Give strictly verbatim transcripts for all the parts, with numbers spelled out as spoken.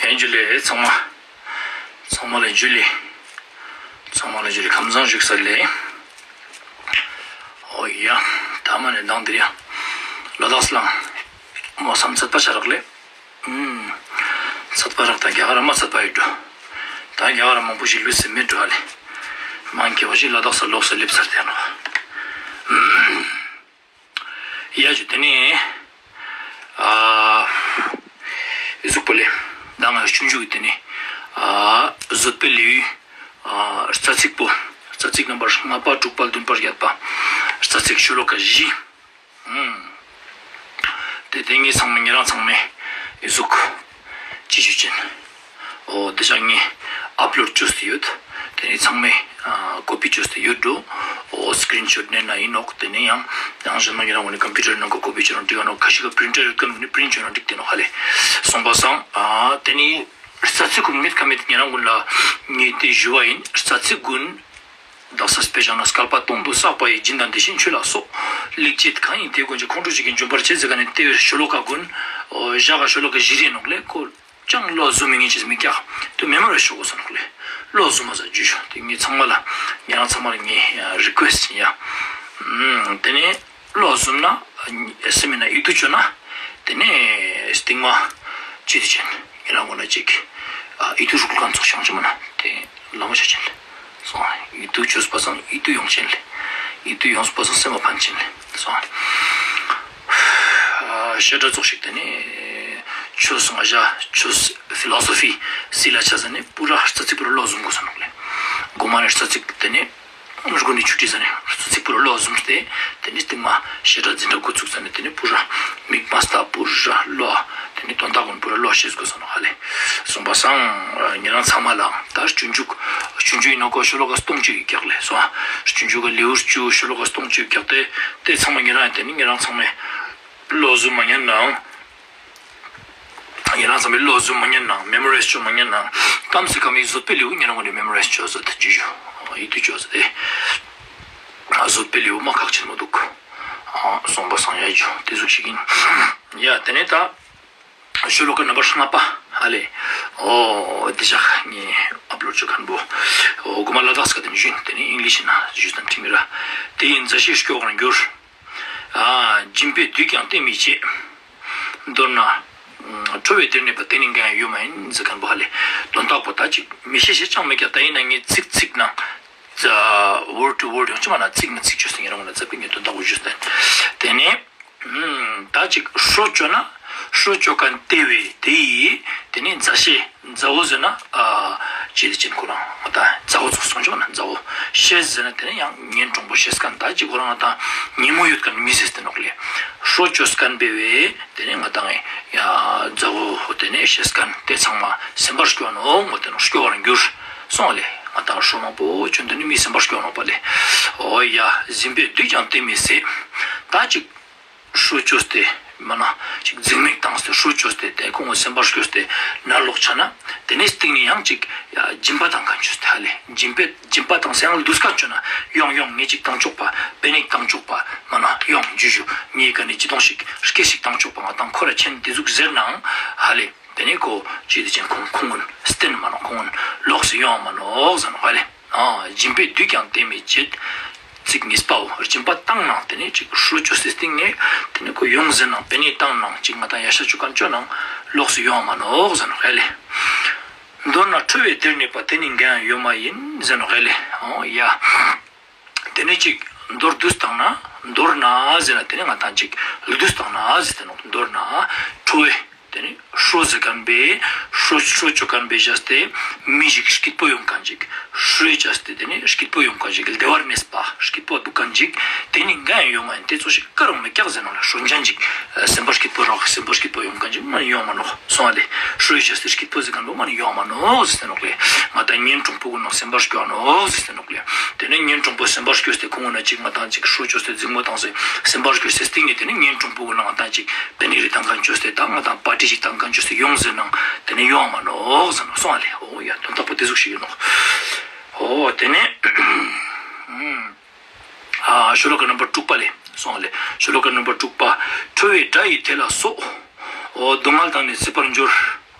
ལན་ཇུ་ལེ་ཚང་མ། ཚང་མ་ལ་ཇུ་ལེ། ཚང་མ་ལ་ཇུ་ལེ། ཁམས་བཟང་བཞུགས་ས་ལེ། ཨོ་ཡ། ད་མ་ནས་མདང་དེ་ར་ལ་དྭགས་སི་ལང་མོ་བསམ་ཚད་པ་ཆ་རག་ལེ། ཨུམ། ཚད་པ་རག་ད་རྒྱ་གར་མ་ཚད་པ་ཡོད་འགྲོ། ད་རྒྱ་གར་མང་པོ་ཞིག་ལུས་སེ་མེད་འགྲོ་ཨ་ལེ། མང་ཁེ་བ་ཞིག་ལ་དྭགས་སི་ལོགས་སེ་ལེབ་ཚར་དེ་ནོ། ཡ་ཇུ་དེ་ནས། ཨ། ཨི་ཟུག་པོ་ལེ། ད་ང་ཆུང་ཆུང་གི་དེ་ནས། ཨ། བཟོད་པའི་ལེའུ། ཨ། རྩ་ཚིག་པོ། རྩ་ཚིག་རྣམ་པར་ལྔ་པ་དྲུག་པ་བདུན་པ་བརྒྱད་པ། རྩ་ཚིག་ཤོ་ལོ་ཀ་བཞི། ཨུམ། དེ་དེ་ངས་ཚང་མས་ཉེ་རང་ཚང་མས་ཨི་ཟུག་ཅི་ཞུ་ཅན། ཨོ་དེ་ཅག་ངས་ཨབ་ལོཌ་བཅོས་ཏེ་ཡོད། དེ་ནས་ཚང་མས་ཨ་ཀོ་པི་བཅོས་ཏེ་ཡོད་འགྲོ། ཨོ་སི་ཀི་རིན་ཤོཊ་ནས་ན་ཡིན་ནོག་དེ་ནས་ཡང་ཡང་གཞན་མ་ཉེ་རང་ངོ་ནས་ཀམ་པུ་ཊར་ནང་གི་ཀོ་པི་བཅོས་ན་འགྲིག་ག་ནོག་ཁ་ཤས་ཀ་པི་རིན་ཊར་ཡོད་མཁན་ནི་པི་རིན་ཊ་བཅོས་ན་འགྲིག་དེ་ནོག་ཧ་ལེ། སོང་པ་སང་ཨ་དེ་ནས་རྩ་ཚིག་ཀུན་མེད་ཁ་མེད་ཉེ་རང་ཀུན་ལ་ངས་དེ་ཞུ་བ་ཡིན། རྩ་ཚིག་ཀུན། བདག་ས་དཔེ་བཞག་ན་བསྐལ་པ་སྟོང་དུ་བསགས་པ་ཡི་སྦྱིན་དང་དེ་བཞིན་ཆོས་ལ་སོགས། ལེགས་བྱས་གང་ཡིན་དེ་ཀུན་གྱི་ཁོང་ཁྲོ་བྱེད་ཀྱི་འཇོམས་པར་བྱེད་ཟེར་ག་ནས་དེ་བའི་ཤོ་ལོ་ཀ་ཀུན། ཨོ་བཞག་ག་ཤོ་ལོ་ཀ་བཞི་རེ་ནོག་ལེ་ཀོ། ཅང་བློ་བཟུང་མི་ངན་ཅིག་མི་ཀྱག་དུ་མེ་མོ་རེ་ཤོ་གོ་སོ་ནོག་ལེ། བློ་བཟུང་མ་ཟ་རྒྱུ་ཤོ་དེ་ངས་ཚང་མ་ལ་ཉེ་རང་ཚང་མ་ལ་ངས་རི་ཀུ་ཨེ་སི་ཡ། དེ་ནས། བློ་བཟུང་ན། སེམས་ན་ཡིད་དུ་བཅོས་ན། དེ་ནས་སྟིང་མ། ཅི་དེ་ཅན། ཡིན་ན་ངོ་ན་ཅིག་ཡིད་དུ་རུག་ལ་ཚོགས་ཤིང་ཅི་མ་ན། དེ་ལ་མོ་ཆ་ཅན་ལེ། སོང་། ཡིད་དུ་བཅོས་པ་སང་ཡིད་དུ་ཡོང་ཅན་ལེ། ཡིད་དུ་ཡོངས་པ་སང་སེམས་པ་ཕན་ཅན་ལེ། སོང་། བཤད་གྲྭ་ཚོགས་ཤིག་དེ་ནས། ཆོས་ང་ཞ་ཆོས་ཕི་ལོ་སོ་ཕི་སི་ལ་ཆ་ཟ་ནས་པུ་ར་རྩ་ཚིག་པུ་ར་བློ་བཟུང་དགོས་སོ་ནོག་ལེ། གོ་མ་ནས་རྩ་ཚིག་དེ་ནས། རུ་ཀུན་ནི་ཆུ་ཁྲི་ཟ་ནས་རྩ་ཚིག་པུ་ར་བློ་བཟུང་སྟེ། དེ་ནས་སྟིང་མ་བཤད་གྲྭ་འཛིན་གྲྭ་འགོ་ཚུགས་ཟ་ནས་དེ་ནས་པུ་ར་མིག་མ་སྟ་པུ་ར་བློ། དེ་ནས་དོན་དག་ཀུན་པུ་ར་བློ་ཤེས་དགོས་སོ་ནོག་ཧ་ལེ། སོང་པ་སང་ཉེ་རང་ཚང་མ་ལ་ད་སྤྱོད་འཇུག་སྤྱོད་འཇུག་ཡིན་ན་ཀོ་ཤོ་ལོ་ཀ་སྟོང་གཅིག་ཡིག་རྒྱག་ལེ་སོང་། སྤྱོད་འཇུག་གི་ལེའུ་བཅུ་ཤོ་ལོ་ཀ་སྟོང་གཅིག་ཡིག་རྒྱག་སྟེ་དེ་ཚང་མ་ཉེ་རང་ཡིན་དེ་ནི་ཉེ་རང་ཚང་མས་བློ་བཟུང་མ་ཉན་ནའང་། ཉེ་རང་ཚང་མས་བློ་བཟུང་མ་ཉན་ནའང་མེ་མོ་རའི་ཛི་བཅོ་མ་ཉན་ནའང་གཏམ་ཚིག་གམ་ཡིག་བཟོད་པའི་ལེའུ་ཉེ་རང་ངོ་ནས་མེ་མོ་རའི་ཛི་བཅོས་ཟེར་ཏེ་བཅོས་ཞུ། ཡིད་དུ་བཅོས་ཟེར་ཏེ། བཟོད་པའི་ལེའུ་མ་ཁག་ཆེན་མོ་འདུག་སོང་པ་སང་ཡ་ཇོ་དེ་ཟུག་ཞིག་ཡིན། ཡ་དེ་ནས་ད། ཤོ་ལོ་ཀ་རྣམ་པ་ལྔ་པ་ཧ་ལེ། ཨོ་འདི་ཞག་ངས་ཨབ་ལོཌ་བྱོས་མཁན་པོ། ཨོ་གོ་མ་ལ་དྭགས་སྐད་དུ་ཞུས་དེ་ནས་ཨིང་ལིཤ་ན་ཞུས་དང་ཁྲིམས་ར། དེ་ཡིན་མཛའ་བཤེས་སྐྱོ་བར་འགྱུར། ཨ་སྦྱིན་པས་བསྡུས་ཀྱང་བསྟེན་མི་བྱེད། མདོར་ན། ཁྲོ་བའི་སྡེར་གནས་པ་དེ་ནི་འགན་ཡོད་མ་ཡིན་ཟེར་མཁན་པོ་ཧ་ལེ། དོན་དག་པོ་ད་ཅིག་མི་ཤེས་ཤེས་ཅང་མེད་ཀྱང་ད་ཡིན་ན་ངས་ཚིག་ཚིག་ནང་། ཛ། word to word ཡང་ཅི་མ་ན་ཚིག་ནི་ཚིག་བཅོས་སེ་ངས་རང་ལ་ཛ་པི་ངས་དོན་དག་པོ་ཞུས་ཏེ། དེ་ནས། ད་ཅིག་ཧྲོ་བཅོས་ན་ཧྲོ་བཅོས་མཁན་དེ་བས་དེ་ཡིས་དེ་ནས་མཛའ་བཤེས་མཛའ་བོ་ཟེར་ན་ཨ་ཅི་དེ་ཅན་ཁོ་རང་ང་ད་མཛའ་བོ་ཚོགས་སོང་ཅི་མ་ན་མཛའ་བོ་བཤེས་ཟེར་ན་དེ་ནས་ཡང་གཉེན་དྲུང་པོ་བཤེས་མཁན་ད་ཅིག་ཁོ་རང་ང་ད་ཉིན་མོ་ཡོད་མཁན་མི་ཟེར་ཏེ་ནོག་ལེ། ཧྲོ་བཅོས་མཁན་པས་བས། དེ་ནས་ང་དང་ཡ་མཛའ་བོ་དེ་ནས་བཤེས་མཁན་དེ་ཚང་མ་སེམས་པར་སྐྱོ་ནོ་ངོ་དེ་ནོ་སྐྱོ་བར་འགྱུར་སོང་ལེ། ང་དང་ཧྲོ་མང་པོ་བཅོས་དེ་ནི་མི་སེམས་པར་སྐྱོ་ནོ་པ་ལེ། ཨོ་ཡ་སྦྱིན་པས་བསྡུས་ཀྱང་བསྟེན་མི་སྲིད། ད་ཅིག་ཧྲོ་བཅོས་ཏེ་མ་ན་ཅིག་འཛིང་མེད་བཏང་སྟེ་ཧྲོ་བཅོས་ཏེ་དེ་ཁོང་ངོ་སེམས་པར་སྐྱོ་སྟེ་ནར་ལོག་ཆ་ན་དེ་ནས་སྟེང་ནས་ཡང་ཅིག་ཡ་སྦྱིན་པ་བཏང་མཁན་བཅོས་ཏེ་ཧ་ལེ་སྦྱིན་པས་སྦྱིན་པ་བཏང་སེ་ཡང་ལུས་ཀ་བཅོས་ན་ཡོང་ཡོང་ངས་ཅིག་བཏང་ཆོག་པ་པེ་ནིག་བཏང་ཆོག་པ་མ་ན་ཡོང་འཇུ་ཞུ་ངས་ག་ནས་ཅི་གཏོང་ཞིག་སྐད་ཞིག་བཏང་ཆོག་པ་ང་དང་ཁོ་ར་ཆེན་དེ་ཟུག་ཟེར་ནའང་ཧ་ལེ། དེ་ནས་ཁོ་ཅི་དེ་ཅན་ཁོང་ཁོང་ངོ་སྟེན་མ་ནོག་ཁོང་ངོ་ལོགས་སུ་ཡོང་མ་ནོག་ཟེར་ནོག་ཧ་ལེ། ཨ་སྦྱིན་པས་བསྡུས་ཀྱང་བསྟེན་མི་བྱེད། ཚིག་གཉིས་པའོ་སྦྱིན་པ་བཏང་ནང་དེ་ནས་ཅིག་ཧྲུལ་བཅོས་སེ་སྟེང་ནས་དེ་ནས་ཁོ་ཡོང་ཟེར་ནང་པེ་ནེ་བཏང་ནང་ཅིག་ང་དང་ཡ་ཤ་བཅུ་གན་བཅོ་ནང་ལོགས་སུ་ཡོང་མ་ནོག་ཟེར་ནོག་ཧ་ལེ། མདོར་ན་ཁྲོ་བའི་སྡེར་གནས་པ་དེ་ནི་འགན་ཡོད་མ་ཡིན་ཟེར་ནོག་ཧ་ལེ། ཨོ་ཡ། དེ་ནས་ཅིག་མདོར་བསྡུས་བཏང་ན་མདོར་ན་ཟེར་ན་དེ་ནས་ང་དང་ཅིག་བསྡུས་བཏང་ན་ཟེར་ཏེ་ནོག་མདོར་ན་ཁྲོ་བའི། དེ་ནས་ཧྲོ་ཟེར་མཁན་པས་ཧྲོ་ཧྲོ་བཅོ་མཁན་པས་བྱས་ཏེ་མི་ཞིག་སྐྱིད་པོ་ཡོང་མཁན་ཅིག་ཧྲོས་བྱས་ཏེ་དེ་ནས་སྐྱིད་པོ་ཡོང་མཁན་ཅིག་བདེ་བར་གནས་པ་སྐྱིད་པོ་འདུག་མཁན་ཅིག་དེ་ནི་འགན་ཡོད་མ་ཡིན་དེ་ཚོ་ཞིག་ཀ་རང་མི་སྐྱག་ཟེར་ནོག་ལེ། ཧྲོ་འཇན་ཅིག་སེམས་པ་སྐྱིད་པོ་རག་སེམས་པ་སྐྱིད་པོ་ཡོང་མཁན་ཅིག་མ་ཡོང་མ་ནོག་སོང་བ་ལེ། ཧྲོས་བྱས་ཏེ་སྐྱིད་པོ་ཟེར་མཁན་པོ་མ་ནི་ཡོང་མ་ནོག་ཟེར་ནོག་ལེ། ང་དང་གཉེན་དྲུང་པོ་གུན་ནང་སེམས་པ་སྐྱོ་ནོག་ཟེར་ནོག་ལེ། དེ་ནས་གཉེན་དྲུང་པོ་སེམས་པ་སྐྱོ་སྟེ་ཁོང་ངོ་ན་ཅིག་ང་དང་ཅིག་ཧྲོ་བཅོས་ཏེ་འཛིང་མོ་བཏང་སྟེ་སེམས་པ་སྐྱོ་སྟེ་སྟེང་ནས་དེ་ནས་གཉེན་དྲུང་པོ་གུན་ལ་ང་དང་ཅིག་པེ་ནེ་རི་བཏང་མཁན་བཅོས་ཏེ་ད་ང་དང་པར་ཊི་ཞིག་བཏང་མཁན་བཅོས་ཏེ་ཡོང་ཟེར་ནང་དེ་ནས་ཡོང་མ་ནོག་ཟེར་ནོག་སོང་བ་ལེ། ཨོ་ཡ་དོན་དག་པོ་དེ་ཟུག་ཞིག་ཡོད་ནོག་ཨོ་དེ་ནས་ཨ་ཤོ་ལོ་ཀ་རྣམ་པ་དྲུག་པ་ལེ་སོང་བ་ལེ། ཤོ་ལོ་ཀ་རྣམ་པ་དྲུག་པ། ཁྲོ་བའི་དགྲ་ཡི་དེ་ལ་སོགས། ཨོ་སྡུག་བསྔལ་དང་ནི་སྲིད་པར་འགྱུར།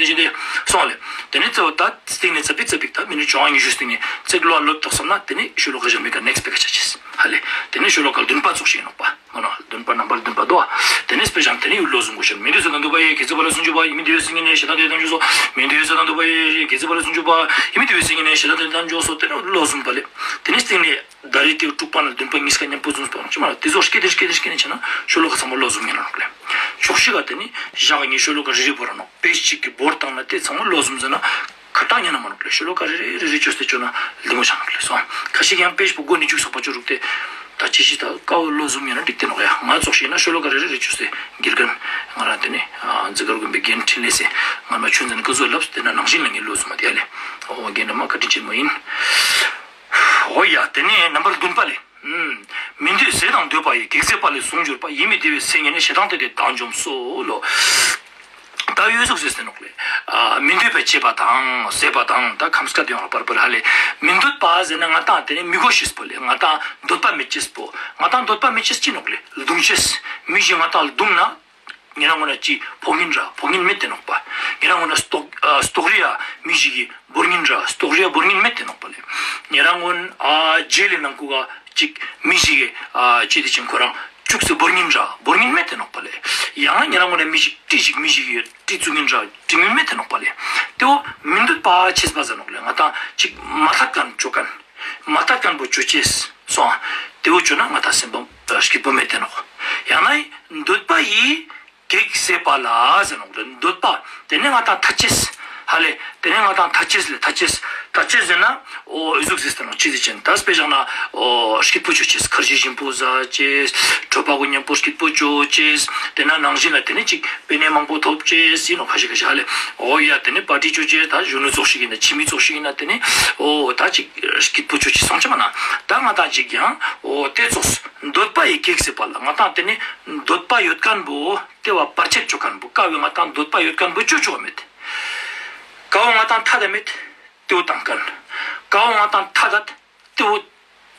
དེ་བཞིན་དེ་སོང་ལེ། དེ་ནས་རྩ་བ་ད་སྟེང་ནས་རྩ་བི་རྩ་བིག་ད་མི་ནི་བཅོ་ལྔ་ཉི་ཤུ་སྟེང་ནས་རྩིག་ལོ་ལོབ་ཏོག་སོང་ན་དེ་ནས་ཤོ་ལོ་ཀ་ཞག་མི་ཀ་ནེགསི་པེ་ཀ་ཆ་ཆེས་ཧ་ལེ། དེ་ནས་ཤོ་ལོ་ཀ་བདུན་པ་ཚོགས་ཤིག་ཡིན་ནོག་པ། མ་ནོ་བདུན་པ་རྣམ་པ་བདུན་པ་དོ། དེ་ནས་དཔེ་བཞག་དེ་ནས་ཡུལ་ལོ་གསུམ་གོ་ཤར་མི་འདོད་ས་དང་འདོད་པ་ཡི་གེ་ཚེ་བ་ལ་སུན་ཅུ་པ་ཡི་མི་འདོད་སེང་གེ་ནས་ཞེ་སྡང་དེ་དང་འཇོག་སོ། མི་འདོད་ས་དང་འདོད་པ་ཡི་གེ་ཚེ་བ་ལ་སུན་ཅུ་པ་ཡི་མི་འདོད་སེང་གེ་ནས་ཞེ་སྡང་དེ་དང་འཇོག་སོ། དེ་ནས་ལོ་གསུམ་པ་ལེ། དེ་ནས་སྟེང་ནས་ད་རེས་དེ་དྲུག་པ་ན་བདུན་པ་གཉིས་ཀ་མཉམ་པོ་འཛོམས་པ་ཅི་མ་ལ་དེ་ཚོ་སྐད་དེ་སྐད་དེ་སྐད་ནས་བྱས་ན་ཤོ་ལོ་ཀ་ཚང་མ་ལོ་གསུམ་ཡིན་ནོག་ལེ། ཕྱོགས་བཞི་ག་དེ་ནི་ཞག་གཉིས་ཤོ་ལོ་ཀ་རེ་རེ་བོར་ནོག་པེ་གཅིག་གི་བོར་བཏང་ན་དེ་ཚང་མ་ལོ་གསུམ་ཟེར་ན། ཁ་གྲག་ཉན་ན་མ་ནོག་ལེ། ཤོ་ལོ་ཀ་རེ་རེ་རེ་རེ་བཅོས་ཏེ་བཅོས་ན་ལྡེ་མོ་ཆགས་ནོག་ལེ་སོང་། ཁ་ཤས་ཀྱང་དཔེ་ཞིག་པོ་མགོ་ནས་མཇུག་ཚགས་པ་བཅོས་རུག་སྟེ། ད་ཅི་ཞིག་ད་ཀ་བོ་ལོ་གསུམ་ཡིན་ན་འགྲིག་སྟེ་ནོག་ཡ། ང་ཙོགས་ཤིག་ཡིན་ན་ཤོ་ལོ་ཀ་རེ་རེ་རེ་བཅོས་ཏེ་དགེ་རྒན་ང་རང་དེ་ནི་འཛི་གར་དགོན་པའི་རྒན་འཕྲིན་ལས་སེ་ང་མ་ཆུ་འཛིན་ཀི་བཟོ་ལབ་དེ་ན་ནང་བཞིན་ལ་ངའི་ལོ་གསུམ་མ་དེ་ཡ་ལེ། ཨོ་རྒན་འདྲ་མ་བཀའ་དྲིན་ཆེན་མོ་ཡིན། ཨོ་ཡ་དེ་ནི་རྣམ་པར་བདུན་པ་ལེ། མི་འདོད་ཟས་དང་འདོད་པ་ཡི་གེགས་སེལ་པ་ལས་ཟུང་འཇུག་པ་ཡིད་མི་བདེ་བའི་སེམས་ཉིད་ནི་ཞེ་སྡང་དེ་དེ་དག་འཇོམས་སོ་ལོ། ད་ ད་ཡོད་ཟུག་ཟེར་ཟེར་ནོག་ལེ། ཨ་མི་འདོད་པ་བྱེད་པ་དང་ཟད་པ་དང་ད་ཁམས་སྐད་ཡོང་བ་པར་པར་ཧ་ལེ། མི་འདོད་པ་ཟེར་ན་ང་ཏང་དེ་ནི་མི་དགོས་ཤེས་པོ་ལེ། ང་ཏང་འདོད་པ་མེད་ཅེས་པོ། ང་ཏང་འདོད་པ་མེད་ཅེས་ཅི་ནོག་ལེ། ལྡུང་ཅེས། མི་ཞིག་ང་ཏང་ལྡུང་ན། ཉེ་རང་ངོ་ན་ཅི་ཕོག་ཉིན་ར་ཕོག་ཉིན་མེད་དེ་ནོག་པ། ཉེ་རང་ངོ་ན་ལྟོགས་ཨ་ལྟོགས་རི་ཡ་མི་ཞིག་གི་བོར་ཉིན་ར་ལྟོགས་རི་ཡ་བོར་ཉིན་མེད་དེ་ནོག་པ་ལེ། ཉེ་རང་ངོ་ན་ཨ་རྗེས་ལེ་ནང་ཁུ་ག་ཅིག་མི་ཞིག་གི་ཨ་ཅི་དེ་ཅིང་ཁོ་རང་བཅུག་སེ་བོར་ཉིན་ར་བོར་ཉིན་མེད་དེ་ནོག་པ་ལེ། ཡང་ན་ཉེ་རང་ངོ་ན་མི་ཞིག་ཏི་ཞིག་མི་ཞིག་གི་ཏི་བཙུགས་ཉིན་ར་ཏི་ཉིན་མེད་དེ་ནོག་པ་ལེ། དེ་བོ་མི་འདོད་པ་ཅེས་པ་ཟེར་ནོག་ལེ། ང་ཏང་ཅིག་མ་ཐད་མཁན་ཅོ་མཁན། མ་ཐད་མཁན་པོ་ཅོ་ཅེས་སོང་། དེ་བོ་ཅོ་ན་ང་ཏང་སེམས་པ་སྐྱིད་པོ་མེད་དེ་ནོག་ཡང་ན་འདོད་པ་ཡི་གེགས་སེལ་བ་ལ་ཟེར་ནོག་ལེ། འདོད་པ་དེ་ནི་ང་ཏང་ཐད་ཅེས་ཧ་ལེ། དེ་ནི་ང་ཏང་ཐད་ཅེས་ལེ། ཐད་ཅེས་ཐད་ཅེས་ཟེར་ན་འོ་ཨི་ཟུག་ཟེར་ཏེ་ནོག་ཅི་ཟེར་ཅེན་ད་དཔེ་བཞག་ན་འོ་སྐྱིད་པོ་ཅོ་ཅེས་ཁར་ཇི་ཞིམ་པོ་ཟ་ཅེས་གྲོད་པ་གུ་མཉམ་པོ་སྐྱིད་པོ་ཅོ་ཅེས་དེ་ན་ནང་བཞིན་ལ་དེ་ནི་ཅིག་པེ་ནེ་མང་པོ་ཐོབ་ཅེས་ཟེར་ནོག་ཁ་ཤས་ཁ་ཤས་ཧ་ལེ། འོ་ཡ་དེ་ནི་པར་ཊི་ཅོ་ཅེས་ད་གཞོན་ནུ་ཚོགས་ཤིག་ཡིན་ན་ཕྱི་མི་ཚོགས་ཤིག་ཡིན་ན་དེ་ནི་འོ་ད་ཅིག་སྐྱིད་པོ་ཅོ་ཅེས་སོང་ཅེ་མ་ན་ད་ང་ཏང་ཅིག་ཡང་འོ་དེ་ཚོགས་འདོད་པ་ཡི་གེགས་སེལ་བ་ལ་ང་ཏང་དེ་ནི་འདོད་པ་ཡོད་མཁན་པོ་དེ་བ་བར་ཆད་ཅོ་མཁན་པོ་ཀ་བོ་ང་ཏང་འདོད་པ་ཡོད་མཁན་པོ་ཅོ་ཅོ་བ་མེད། ཀ་བོ་ང་ཏང་ཐད་ད་མེད། དེ་བོ་བཏང་མཁན། ཀ་བོ་ང་ཏང་ཐད་ད། དེ་བོ་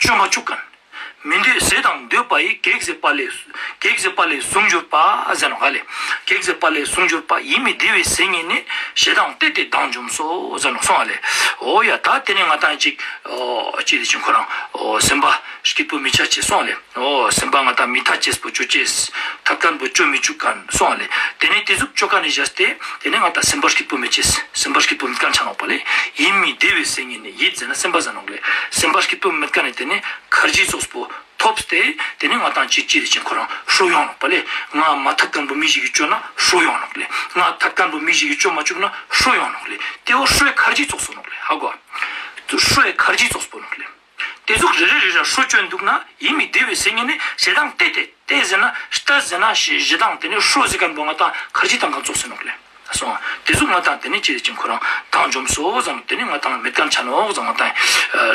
ཅོ་མ་བཅུག་མཁན། མི་འདོད་ཟད་དང་འདོད་པ་ཡི་གེགས་སེལ་བ་ལས་གེགས་སེལ་བ་ལས་ཟུང་འཇུག་པ་ཟེར་ནོག་ཧ་ལེ། གེགས་སེལ་བ་ལས་ཟུང་འཇུག་པ་ཡིད་མི་བདེ་བའི་ཟས་ཉིད་ནི་ཞེ་སྡང་གཏད་དེ་བདག་འཇོམས་སོ་ཟེར་ནོག་སོང་ཧ་ལེ། འོ་ཡ་ད་དེ་ནས་ང་ཏང་ཅིག་འོ་ཅི་དེ་ཅིག་ཁོ་རང་འོ་སེམས་པ་སྐྱིད་པོ་མི་ཆ་ཅེས་སོང་ཧ་ལེ། འོ་སེམས་པ་ང་ཏང་མི་ཐད་ཅེས་པོ་ཅོ་ཅེས་ཐད་མཁན་པོ་ཅོ་མི་བཅུག་མཁན་སོང་ཧ་ལེ། དེ་ནས་དེ་ཟུག་ཅོ་མཁན་ནི་བཞག་སྟེ་དེ་ནས་ང་ཏང་སེམས་པ་སྐྱིད་པོ་མི་ཅེས་སེམས་པ་སྐྱིད་པོ་མེད་མཁན་ཆ་ནོག་པ་ལེ། ཡིད་མི་བདེ་བའི་ཟས་ཉིད་ནི་ཡིད་ཟེར་ན་སེམས་པ་ཟེར་ནོག་ལེ། སེམས་པ་སྐྱིད་པོ་མེད་མཁན་ནི་དེ་ནས་ཁར་ཇི་ཚོགས་པོ་ཐོབ་སྟེ་དེ་ནས་ང་ཏང་ཅིག་ཅི་དེ་ཅིག་ཁོ་རང་ཧྲོ་ཡོང་ནོག་པ་ལེ། ང་མ་ཐད་མཁན་པོ་མི་ཞིག་གིས་ཅོ་ན་ཧྲོ་ཡོང་ནོག་ལེ། ང་ཐད་མཁན་པོ་མི་ཞིག་གིས་ཅོ་མ་བཅུག་ན་ཧྲོ་ཡོང་ནོག་ལེ། དེ་བོ་ཧྲོའི་ཁར་ཇི་ཚོགས་སོ་ནོག་ལེ། ཧ་གོ། ཧྲོའི་ཁར་ཇི་ཚོགས་པོ་ནོག་ལེ། དེ་ཟུག་རེ་རེ་རེ་རེ་ཧྲོ་ཅོ་འདུག་ན་ཡིད་མི་བདེ་བའི་ཟས་ཉིད་ནི་ཞེ་སྡང་གཏད་དེ་གཏད་ཟེར་ན་གཏད་ཟེར་ན་ཞེ་ཞེ་སྡང་དེ་ནི་ཧྲོ་ཟེར་མཁན་པོ་ང་ཏང་ཁར་ཇི་བཏང་མཁན་ཚོགས་ཟེར་ནོག་ལེ། སོང་དེ་ཟུག་ང་ཏང་དེ་ནི་ཅི་དེ་ཅིག་ཁོ་རང་བདག་འཇོམས་སོ་ཟེར་ནོག་དེ་ནི་ང་ཏང་མེད་མཁན་ཆ་ནོག་ཟེར་ང་ཏང་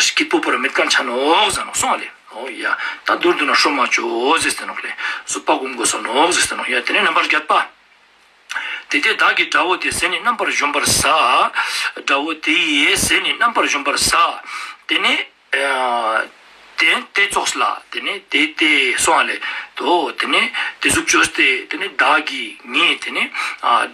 སྐྱིད་པོ་པོ་ར་མེད་མཁན་ཆ་ནོག་ཟེར་ནོག་སོང་ལེ། འོ་ཡ་ད་མདོར་བསྡུ་ན་ཧྲོ་མ་ཅོ་ཟེར་ཟེར་ནོག་ལེ། བཟོད་པ་སྒོམ་དགོས་ས་ནོག་ཟེར་ཟེར་ནོག་ཡ་དེ་ནི་རྣམ་པར་རྒྱལ་བ། དེ་དེ་བདག་གི་དགྲ་བོ་དེ་ཟས་ནི་རྣམ་པར་གཞོམ་པར་ཟ། དགྲ་བོ་དེ་ཡི་ཟས་ནི་རྣམ་པར་གཞོམ་པར་ཟ། དེ་ནས་དེ་དེ་ཙོགས་ལ་དེ་ནས་དེ་དེ་སོང་ལེ་དོ་དེ་ནས་དེ་ཟུག་བཅོས་ཏེ་དེ་ནས་བདག་གི་ངས་དེ་ནས་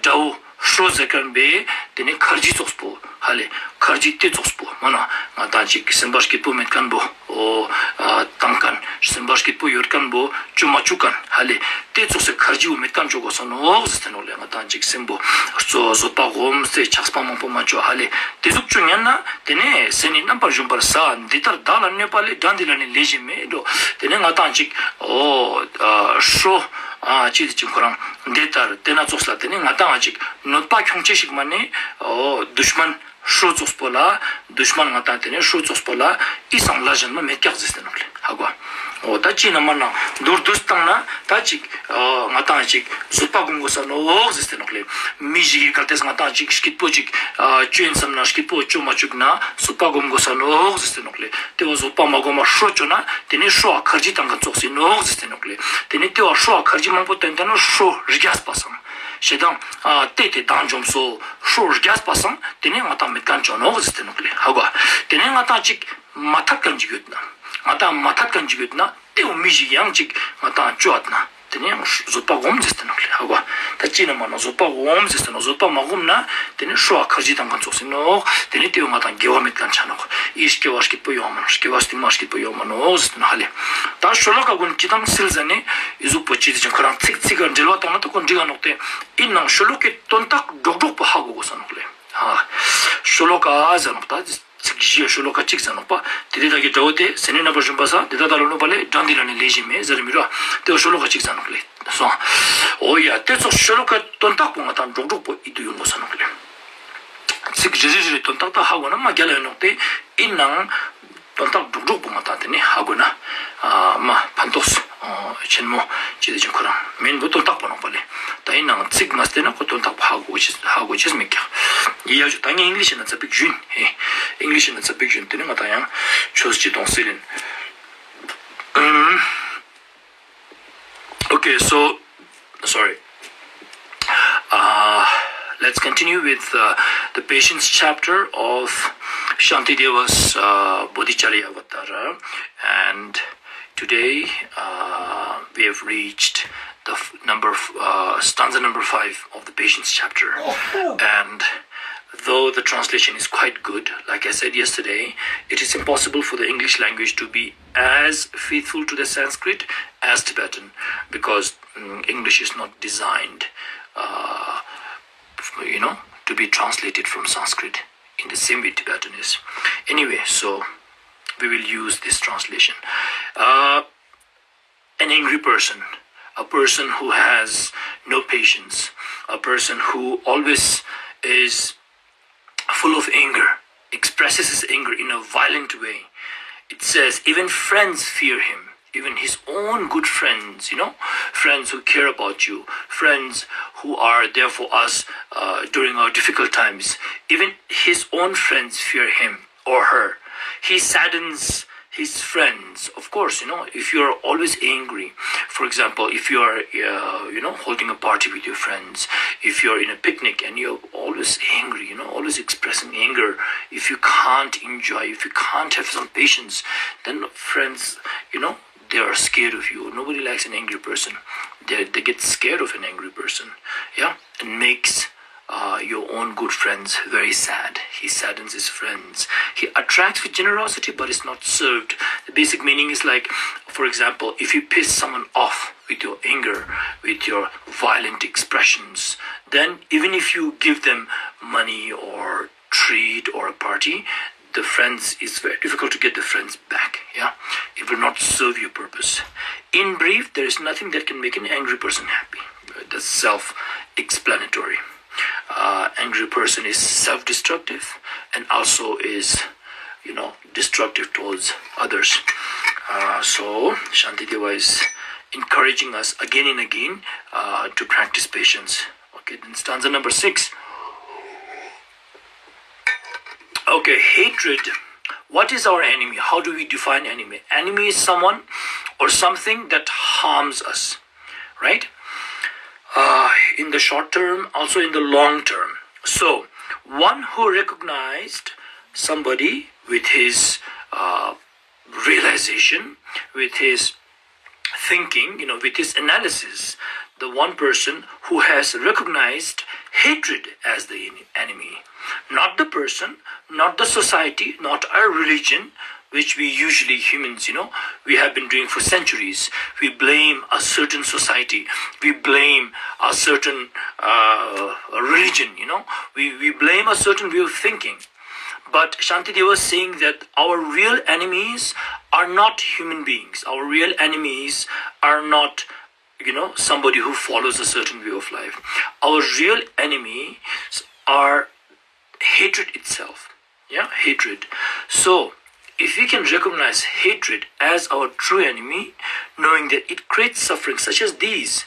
དགྲ་བོ་ཧྲོ་ཟེར་མཁན་པས་དེ་ནས་ཁར་ཇི་ཙོགས་པོ་ཧ་ལེ་ཁར་ཇི་དེ་ཙོགས་པོ་མ་ན་ང་ཏང་ཅིག་སེམས་པ་སྐྱིད་པོ་མེད་མཁན་པོ། འོ། ཨ་བཏང་མཁན། སེམས་པ་སྐྱིད་པོ་ཡོད་མཁན་པོ་ཅོ་མ་བཅུག་མཁན་ཧ་ལེ། དེ་ཙོགས་སེ་ཁར་ཇི་བོ་མེད་མཁན་ཅོ་དགོས་ས་ནོག་ཟེར་ཏེ་ནོག་ལེ། ང་ཏང་ཅིག་སེམས་པོ་གཙོ་བཟོད་པ་སྒོམ་སྟེ་ཆགས་པ་མང་པོ་མ་ཅོ་ཧ་ལེ། དེ་ཟུག་ཅོ་ཉན་ན་དེ་ནས་ཟས་ནི་རྣམ་པར་གཞོམ་པར་ཟ། འདི་ལྟར་བདག་ལ་གནོད་པ་ལས། དགྲ་འདི་ལ་ནི་ལས་གཞན་མེད་འགྲོ། དེ་ནས་ང་ཏང་ཅིག་འོ། ཨ་ཧྲོ། ཨ་ཅི་དེ་ཅིག་ཁོ་རང་འདི་ལྟར་དེ་ན་ཙོགས་ལ་དེ་ནས་ང་ཏང་ཅིག་གནོད་པ་ཁྱོང་ཅེས་ཤིག་མ་ནི་འོ་དུཤ་མན། ཧྲོ་ཙོགས་པོ་ལ་དུཤ་མན་ང་ཏང་དེ་ནས་ཧྲོ་ཙོགས་པོ་ལ་ཨི་སང་ལ་ཞན་མ་མེད་ཀྱག་ཟེར་ཏེ་ནོག་ལེ། ཧ་གོ། འོ་ད་ཅི་ན་མ་ན་མདོར་བསྡུས་བཏང་ན་ད་ཅིག་ཨ་ང་ཏང་ཅིག་བཟོད་པ་སྒོམ་དགོས་ས་ནོག་ཟེར་ཏེ་ནོག་ལེ། མི་ཞིག་གིས་གལ་ཏེ་ང་ཏང་ཅིག་སྐྱིད་པོ་ཅིག་ཨ་ཅོ་ཡིན་བསམ་ན་སྐྱིད་པོ་ཅོ་མ་བཅུག་ན་བཟོད་པ་སྒོམ་དགོས་ས་ནོག་ཟེར་ཏེ་ནོག་ལེ། དེ་བོ་བཟོད་པ་མ་སྒོམ་པ་ཧྲོ་ཅོ་ན་དེ་ནས་ཧྲོ་ཨ་ཁར་ཇི་བཏང་མཁན་ཙོགས་ཟེར་ནོག་ཟེར་ཏེ་ནོག་ལེ། དེ་ནས་དེ་བོ་ཧྲོ་ཨ་ཁར་ཇི་མང་པོ་བཏོན་ཏེ་ན་ཧྲོ་རྒྱས་པ་སང་ཞེ་སྡང་ཨ་གཏད་དེ་བདག་འཇོམས་སོ། ཧྲོ་རྒྱས་པ་སང་དེ་ནས་ང་ཏང་མེད་མཁན་ཅོ་ནོག་ཟེར་ཏེ་ནོག་ལེ། ཧ་གོ། དེ་ནས་ང་ཏང་ཅིག་མ་ཐད་མཁན་ཅིག་ཡོད་ན། ང་ཏང་མ་ཐད་མཁན་ཅིག་ཡོད་ན་དེ་བོ་མི་ཞིག་ཡང་ཅིག་ང་ཏང་ཅོ་ཨ་ན་དེ་ནས་ཡང་བཟོད་པ་སྒོམ་ཟེར་ཏེ་ནོག་ལེ། ཧ་གོ། ད་ཅི་ན་མ་ན་བཟོད་པ་སྒོམ་ཟེར་ཏེ་ནོག་བཟོད་པ་མ་སྒོམ་ན་དེ་ནས་ཧྲོ་ཨ་ཁར་ཇི་བཏང་མཁན་ཙོགས་ཟེར་ནོག་དེ་ནས་དེ་བོ་ང་ཏང་དགེ་བ་མེད་མཁན་ཆ་ནོག་ཨི་སྐྱེ་བ་སྐྱིད་པོ་ཡོང་མ་ནོག་སྐྱེ་བ་སྟིང་མ་སྐྱིད་པོ་ཡོང་མ་ནོག་ཟེར་ཏེ་ནོག་ཧ་ལེ། ད་ཤོ་ལོ་ཀ་གུན་ཅི་དང་སིལ་ཟ་ནས་ཨི་ཟུག་པོ་ཅི་དེ་ཅིག་ཁོ་རང་ཚིག་ཚིག་ག་འབྲེལ་བ་བཏང་ན་ད་ཁོ་འགྲིག་ག་ནོག་སྟེ། ཨིན་ནང་ཤོ་ལོ་ཀའི་དོན་དག་འགྲོགས་འགྲོགས་པོ་ཧ་གོ་དགོས་ས་ནོག་ལེ། ཨ་ཤོ་ལོ་ཀ་ཟེར་ནོག་ད་ཚིག་བཞི་ཡ་ཤོ་ལོ་ཀ་གཅིག་ཟེར་ནོག་པ། དེ་དེ་བདག་གི་དགྲ་བོ་དེ། ཟས་ནི་རྣམ་པར་གཞོམ་པར་ཟ། འདི་ལྟར་བདག་ལ་གནོད་པ་ལས། དགྲ་འདི་ལ་ནི་ལས་གཞན་མེད། ཟེར་མི་རུ་དེ་བ་ཤོ་ལོ་ཀ་གཅིག་ཟེར་ནོག་ལེ། སོང་། འོ་ཡ་དེ་ཚོ་ཤོ་ལོ་ཀ་དོན་དག་པོ་ང་ཏང་འགྲོགས་འགྲོགས་པོ་ཨི་དུ་ཡོང་དགོས་ས་ནོག་ལེ། ཚིག་རེ་རེ་རེ་རེ་དོན་དག་ད་ཧ་གོ་ན་མ་རྒྱལ་ལ་ཡོད་ནོག་སྟེ། ཨིན་ནང་དོན་དག་འགྲོགས་འགྲོགས་པོ་ང་ཏང་དེ་ནི་ཧ་གོ་ན་ཨ་མ་ཕན་ཐོགས་ཆེན་མོ་ཅི་དེ་ཅིག་ཁོ་རང་མིན་པོ་དོན་དག་པོ་ནོག་པ་ལེ། ད་ཨིན་ནང་ཚིག་མ་བལྟས་ན་ཁོ་དོན་དག་པོ་ཧ་གོ་ཅེས་ཧ་གོ་ཅེས་མེད་ཀྱག་ཡ་ཞུ་ད་ངས་ཨིང་ལིཤ་ན་ཙ་པིག་ཞུན། ཧེ། ཨིང་ལིཤ་ན་ཙ་པིག་ཞུན་དེ་ནི་ང་ཏང་ཡང་ཆོས་ཅི་གཏོང་སྲིད་ལིན། Okay, so, sorry. Uh, Let's continue with uh, the patience chapter of Shantideva's uh, Bodhicharya Vatara. And today uh, we have reached the f- number f- uh, stanza number five of the patience chapter. And though the translation is quite good, like I said yesterday, it is impossible for the English language to be as faithful to the Sanskrit as Tibetan, because mm, English is not designed, uh, you know, to be translated from Sanskrit in the same way Tibetan is. Anyway, so we will use this translation. Uh, an angry person, a person who has no patience, a person who always is full of anger, expresses his anger in a violent way. It says, even friends fear him, even his own good friends, you know, friends who care about you, friends who are there for us uh, during our difficult times, even his own friends fear him or her. He saddens his friends. Of course, you know, if you're always angry, for example, if you're, uh, you know, holding a party with your friends, if you're in a picnic and you're always angry, you know, always expressing anger, if you can't enjoy, if you can't have some patience, then friends, you know, they are scared of you. Nobody likes an angry person. They, they get scared of an angry person. Yeah, it makes uh, your own good friends very sad. He saddens his friends. He attracts with generosity but is not served. The basic meaning is like, for example, if you piss someone off with your anger, with your violent expressions, then even if you give them money or treat or a party, the friends, it's very difficult to get the friends back. Yeah, it will not serve your purpose. In brief, there is nothing that can make an angry person happy. That's self-explanatory. Uh, angry person is self-destructive and also is, you know, destructive towards others. Uh, so Shantideva is encouraging us again and again uh, to practice patience. Okay, then stanza number six. Okay, hatred. What is our enemy? How do we define enemy? Enemy is someone or something that harms us, right? Uh, in the short term, also in the long term. So, one who recognized somebody with his uh, realization, with his thinking, you know, with his analysis, the one person who has recognized hatred as the en- enemy. Not the person, not the society, not our religion, which we usually humans, you know, we have been doing for centuries. We blame a certain society, we blame a certain uh, religion, you know, we, we blame a certain way of thinking. But Shantideva was saying that our real enemies are not human beings. Our real enemies are not, you know, somebody who follows a certain way of life. Our real enemies are hatred itself. Yeah, hatred. So, if we can recognize hatred as our true enemy, knowing that it creates suffering such as these,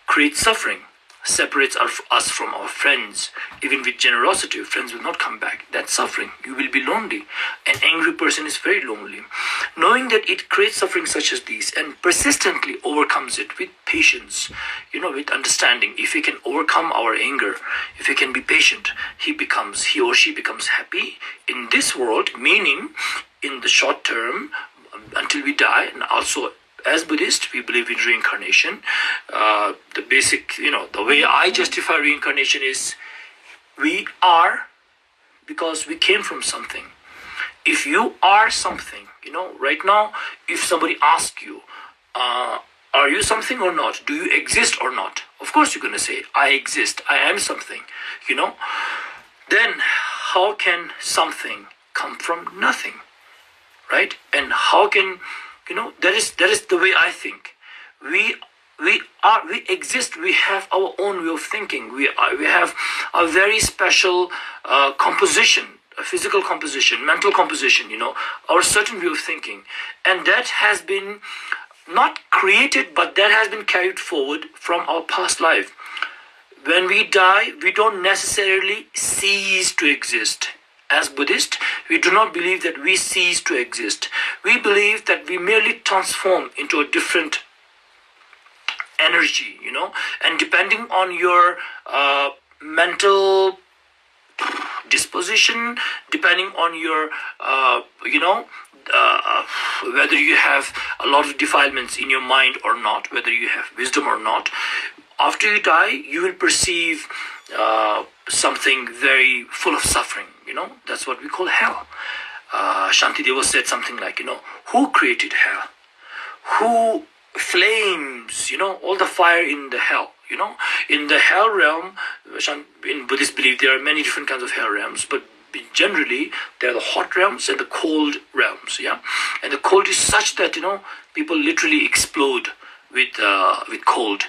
creates suffering, separates our- us from our friends. Even with generosity, your friends will not come back. That's suffering. You will be lonely. An angry person is very lonely. Knowing that it creates suffering such as these and persistently overcomes it with patience, you know, with understanding, if we can overcome our anger, if we can be patient, he becomes, he or she becomes happy in this world, meaning in the short term, until we die, and also as Buddhists, we believe in reincarnation. Uh, the basic, you know, the way I justify reincarnation is we are because we came from something. If you are something, you know, right now, if somebody asks you, uh, are you something or not? Do you exist or not? Of course, you're going to say, I exist, I am something, you know. Then, how can something come from nothing? Right? And how can, you know, that is that is the way I think. We we are we exist. We have our own way of thinking. We are we have a very special uh, composition, a physical composition, mental composition, you know, our certain way of thinking. And that has been not created, but that has been carried forward from our past life. When we die, we don't necessarily cease to exist. As Buddhists, we do not believe that we cease to exist. We believe that we merely transform into a different energy, you know, and depending on your uh, mental disposition, depending on your, uh, you know, uh, whether you have a lot of defilements in your mind or not, whether you have wisdom or not. After you die, you will perceive uh, something very full of suffering. You know, that's what we call hell. Uh, Shantideva said something like, you know, who created hell? Who flames, you know, all the fire in the hell, you know, in the hell realm, in Buddhist belief, there are many different kinds of hell realms, but generally, there are the hot realms and the cold realms, yeah? And the cold is such that, you know, people literally explode with, uh, with cold,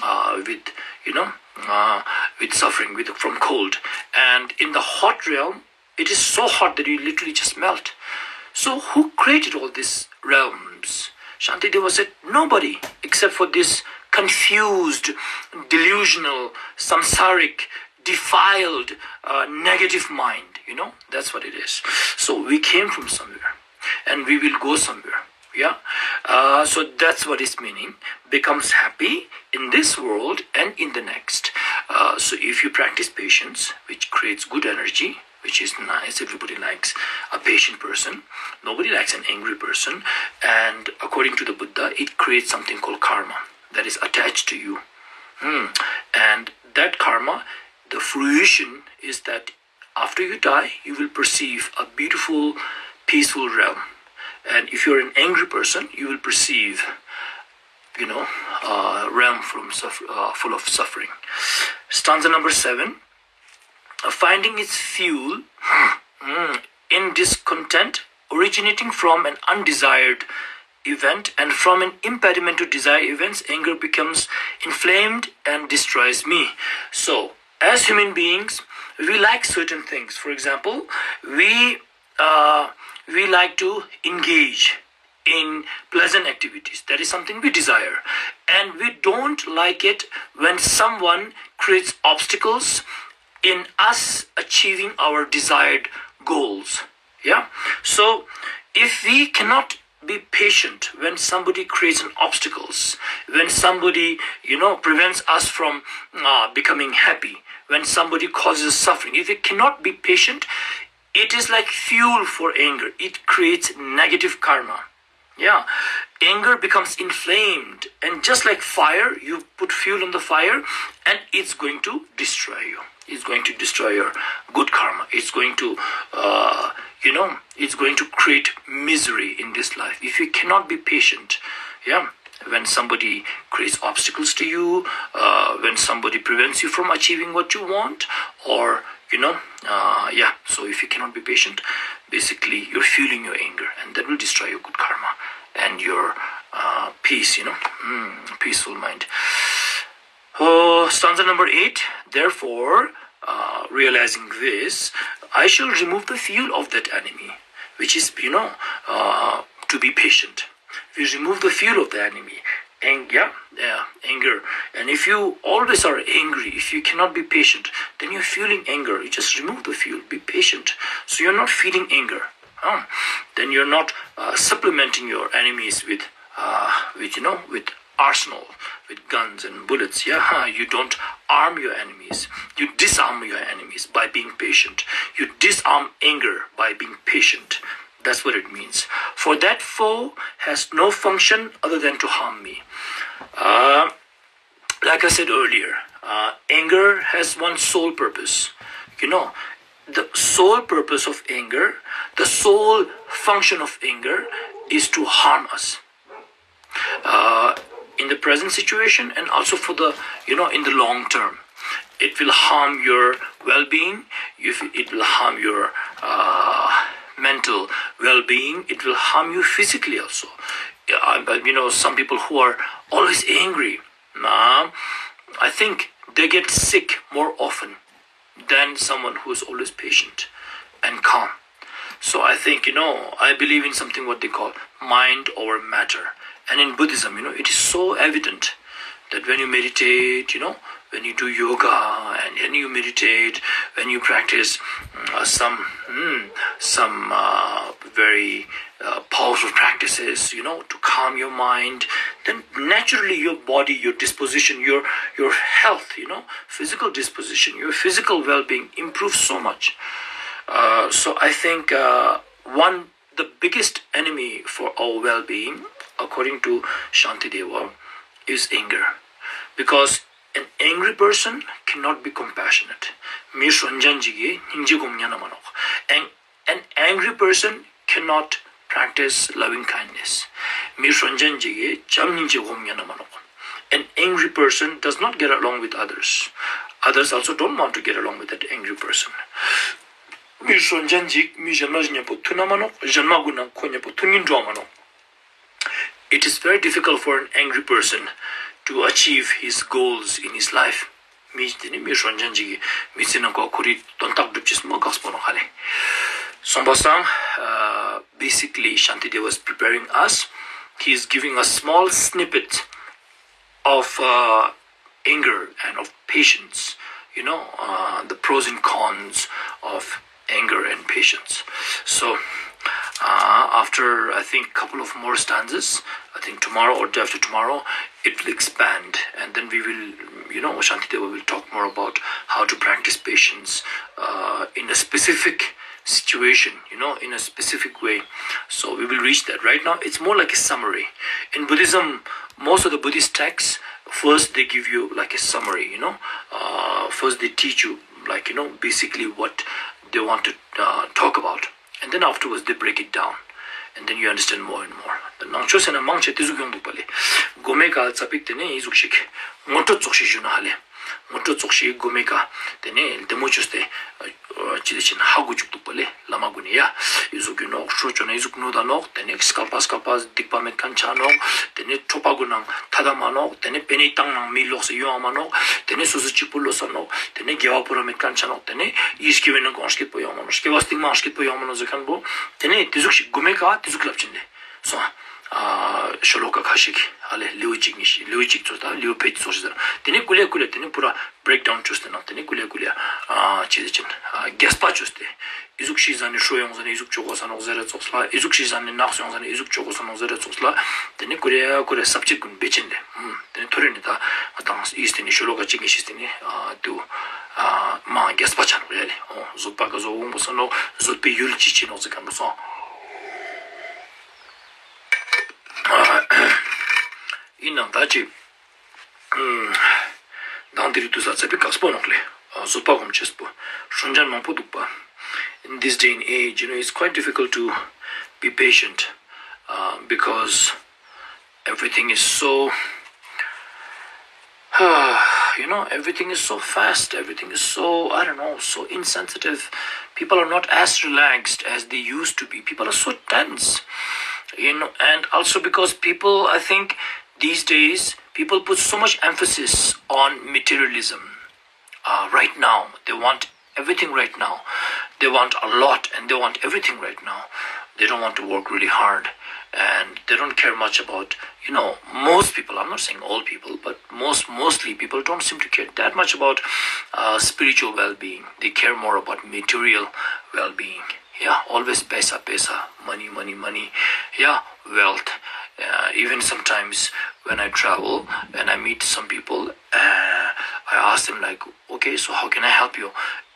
uh, with, you know, uh, with suffering with, from cold. And in the hot realm, it is so hot that you literally just melt. So, who created all these realms? Shantideva said, nobody, except for this confused, delusional, samsaric, defiled, uh, negative mind. You know, that's what it is. So, we came from somewhere and we will go somewhere. Yeah? Uh, so, that's what is meaning. Becomes happy in this world and in the next. Uh, so, if you practice patience, which creates good energy, which is nice. Everybody likes a patient person. Nobody likes an angry person. And according to the Buddha, it creates something called karma that is attached to you. Hmm. And that karma, the fruition is that after you die, you will perceive a beautiful, peaceful realm. And if you're an angry person, you will perceive, you know, a realm from suffer- uh, full of suffering. Stanza number seven. Finding its fuel in discontent originating from an undesired event and from an impediment to desired events, anger becomes inflamed and destroys me. So, as human beings, we like certain things. For example, we uh, we like to engage in pleasant activities. That is something we desire. And we don't like it when someone creates obstacles in us achieving our desired goals. Yeah? So, if we cannot be patient when somebody creates an obstacles, when somebody, you know, prevents us from uh, becoming happy, when somebody causes suffering, if we cannot be patient, it is like fuel for anger. It creates negative karma. Yeah. Anger becomes inflamed, and just like fire, you put fuel on the fire, and it's going to destroy you. It's going to destroy your good karma. It's going to, uh, you know, it's going to create misery in this life. If you cannot be patient, yeah, when somebody creates obstacles to you, uh, when somebody prevents you from achieving what you want, or, you know, uh, yeah, so if you cannot be patient, basically you're fueling your anger, and that will destroy your good karma and your uh, peace, you know, mm, peaceful mind. Oh, stanza number eight. Therefore, uh, realizing this, I shall remove the fuel of that enemy, which is, you know, uh, to be patient. We remove the fuel of the enemy. Ang- yeah, yeah, anger. And if you always are angry, if you cannot be patient, then you're feeling anger. You just remove the fuel. Be patient. So you're not feeling anger. Huh? Then you're not uh, supplementing your enemies with, uh, with, you know, with arsenal, with guns and bullets. Yeah, huh? You don't arm your enemies. You disarm your enemies by being patient. You disarm anger by being patient. That's what it means. For that foe has no function other than to harm me. Uh, like I said earlier, uh, anger has one sole purpose. You know, the sole purpose of anger, the sole function of anger is to harm us. Uh, in the present situation and also for the, you know, in the long term. It will harm your well-being. It will harm your uh, mental well-being. It will harm you physically also. Yeah, I- but, you know, some people who are always angry, nah, I think they get sick more often than someone who is always patient and calm. So I think, you know, I believe in something what they call mind over matter. And in Buddhism, you know, it is so evident that when you meditate, you know, when you do yoga and when you meditate, when you practice uh, some mm, some uh, very uh, powerful practices, you know, to calm your mind, then naturally your body, your disposition, your your health, you know, physical disposition, your physical well-being improves so much. Uh, so I think uh, one the biggest enemy for our well-being, according to Shantideva, is anger, because an angry person cannot be compassionate. མི་ཧྲོན་ཅན་ཅིག་གིས་སྙིང་རྗེ་སྒོམ་ཉན་ན་མ་ནོག and an angry person cannot practice loving kindness. མི་ཧྲོན་ཅན་ཅིག་གིས་བྱམས་སྙིང་རྗེ་སྒོམ་ཉན་ན་མ་ནོག An angry person does not get along with others. Others also don't want to get along with that angry person. མི་ཧྲོན་ཅན་ཅིག་མི་གཞན་མ་ཞིག་མཉམ་པོ་མཐུན་ན་མ་ནོག་གཞན་མ་གུན་ནང་ཁོ་མཉམ་པོ་མཐུན་ཉིན་འགྲོ་མ་ནོག It is very difficult for an angry person to achieve his goals in his life. མི་དེ་ནི་མི་ཧྲོན་ཅན་ཅིག་གིས་མི་ཚེ་ནང་ཁོ་ཁོ་རའི་དོན་དག་སྒྲུབ་ཅེས་མ་དཀགས་པོ་ནོག་ཧ་ལེ། སོང་པ་སང་uh, basically Shantideva is preparing us. He is giving us small snippets of uh, anger and of patience, you know, uh, the pros and cons of anger and patience. So, uh, after I think couple of more stanzas, I think tomorrow or day after tomorrow, it will expand, and then we will, you know, Shantideva will talk more about how to practice patience uh, in a specific situation, you know, in a specific way. So we will reach that. Right now, it's more like a summary. In Buddhism, most of the Buddhist texts, first they give you like a summary, you know, uh, first they teach you, like, you know, basically what they want to uh, talk about. And then afterwards, they break it down. And then you understand more and more. ནང་ཆོས་ཟེར་ན་མང་ཆེ་དེ་ཟུག་ཡོང་འདུག་པ་ལེ། མགོ་མའི་ཀ་ཙ་པིག་དེ་ནས་ཡི་ཟུག་ཞིག་ངོ་སྤྲོད་ཙོགས་ཤིག་ཞུ་ན་ཧ་ལེ། ངོ་སྤྲོད་ཙོགས་ཤིག་མགོ་མའི་ཀ་དེ་ནས་ལྡེ་མོ་བཅོས་ཏེ་ཅི་ལེ་ཕྱིན་ཧ་གོ་བཅུག་འདུག་པ་ལེ། བླ་མ་གུན་ནས་ཡ། ཡི་ཟུག་གི་ནོག་ཧྲོ་བཅོ་ན་ཡི་ཟུག་ནོ་ད་ནོག་དེ་ནས་སྐལ་པ་སྐལ་པ་སྡིག་པ་མེད་མཁན་ཆ་ནོག་དེ་ནས་ཁྲོ་པ་གུན་ནང་ཐ་ད་མ་ནོག་དེ་ནས་པེ་ནེ་བཏང་ནང་མི་ལོག་སེ་ཡོང་བ་མ་ནོག་དེ་ནས་སོ་སོ་གཅིག་པུ་ལོ་ས་ནོག་དེ་ནས་དགེ་བ་པོ་ར་མེད་མཁན་ཆ་ནོག་དེ་ནས་ཡི་སྐྱེ་བའི་ནང་གང་སྐྱིད་པོ་ཡོང་མ་ནོག་སྐྱེ་བ་སྟིང་མ་སྐྱིད་པོ་ཡོང་མ་ནོག་ཟེར་མཁན་པོ། དེ་ནས་དེ་ཟུག་ཞིག་མགོ་མའི་ཀ་དེ་ཟུག་ལབ་ཕྱིན་ལེ། སོང་། ཤོ་ལོ་ཀ་ཁ་ཤས་ཀྱི་ཧ་ལེ་ལེའུ་གཅིག་གཉིས་ཤིག་ལེའུ་གཅིག་ཚོ་དང་ལེའུ་ཕེད་ཚོ་ཞིག་ཟེར། དེ་ནས་ཀུ་ལེ་ཀུ་ལེ་དེ་ནས་པུ་ར་break down བཅོས་ཏེ་ནང་དེ་ནས་ཀུ་ལེ་ཀུ་ལེ་ཨ་ཅི་ཟེར་ཅིན་རྒྱས་པ་བཅོས་ཏེ། ཨི་ཟུག་ཤི་ཟ་ནས་ཧྲོ་ཡོང་ཟ་ནས་ཨི་ཟུག་ཅོ་གོ་ས་ནོག་ཟེར་རེ་ཙོགས་ལ། ཨི་ཟུག་ཤི་ཟ་ནས་ནགས་ཡོང་ཟ་ནས་ཨི་ཟུག་ཅོ་གོ་ས་ནོག་ཟེར་རེ་ཙོགས་ལ། དེ་ནས་ཀུ་ལེ་ཀུ་ལེ་ས་བཅད་ཀུན་བེད་ཅན་ལེ། དེ་ནས་ཐོ་རེ་ནས་ད་དང་ཨིས་དེ་ནས་ཤོ་ལོ་ཀ་གཅིག་གཉིས་ཤིག་དེ་ནས་ཨ་དུ་ཨ་མ་རྒྱས་པ་ཆ་ནོག་ཡ་ལེ། ཨོ་བཟོད་པ་ག་བཟོ་འོང་པོ་ས་ནོག་བཟོད་པའི་ཡུལ་ཅི་ཆེ་ནོག་ཟེར་ག་འགྲོ་སོང་། ཡིན་ནའང་ད་ཅི། མདང་དེ་རིང་དུས་ས་ཚ་པི་དཀགས་པོ་ནོག་ལེ། བཟོད་པ་སྒོམ་ཅེས་པོ། ཧྲོན་ཅན་མང་པོ་འདུག་པ། In this day and age, you know, it's quite difficult to be patient uh, because everything is so you know, everything is so fast, everything is so, I don't know, so insensitive. People are not as relaxed as they used to be. People are so tense, you know, and also because people, I think, these days, people put so much emphasis on materialism uh, right now. They want everything right now. They want a lot and they want everything right now. They don't want to work really hard and they don't care much about, you know, most people, I'm not saying all people, but most, mostly people don't seem to care that much about uh, spiritual well-being. They care more about material well-being. Yeah, always paisa, paisa, money, money, money. Yeah, wealth. Uh, even sometimes when I travel and I meet some people, uh, I ask them like, okay, so how can I help you?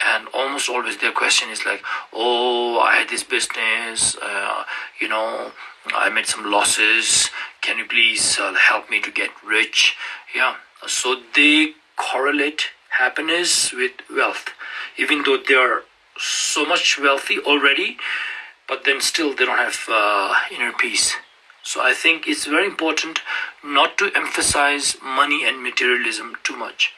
And almost always their question is like, oh, I had this business, uh, you know, I made some losses. Can you please uh, help me to get rich? Yeah. So they correlate happiness with wealth, even though they are so much wealthy already, but then still they don't have uh, inner peace. So I think it's very important not to emphasize money and materialism too much.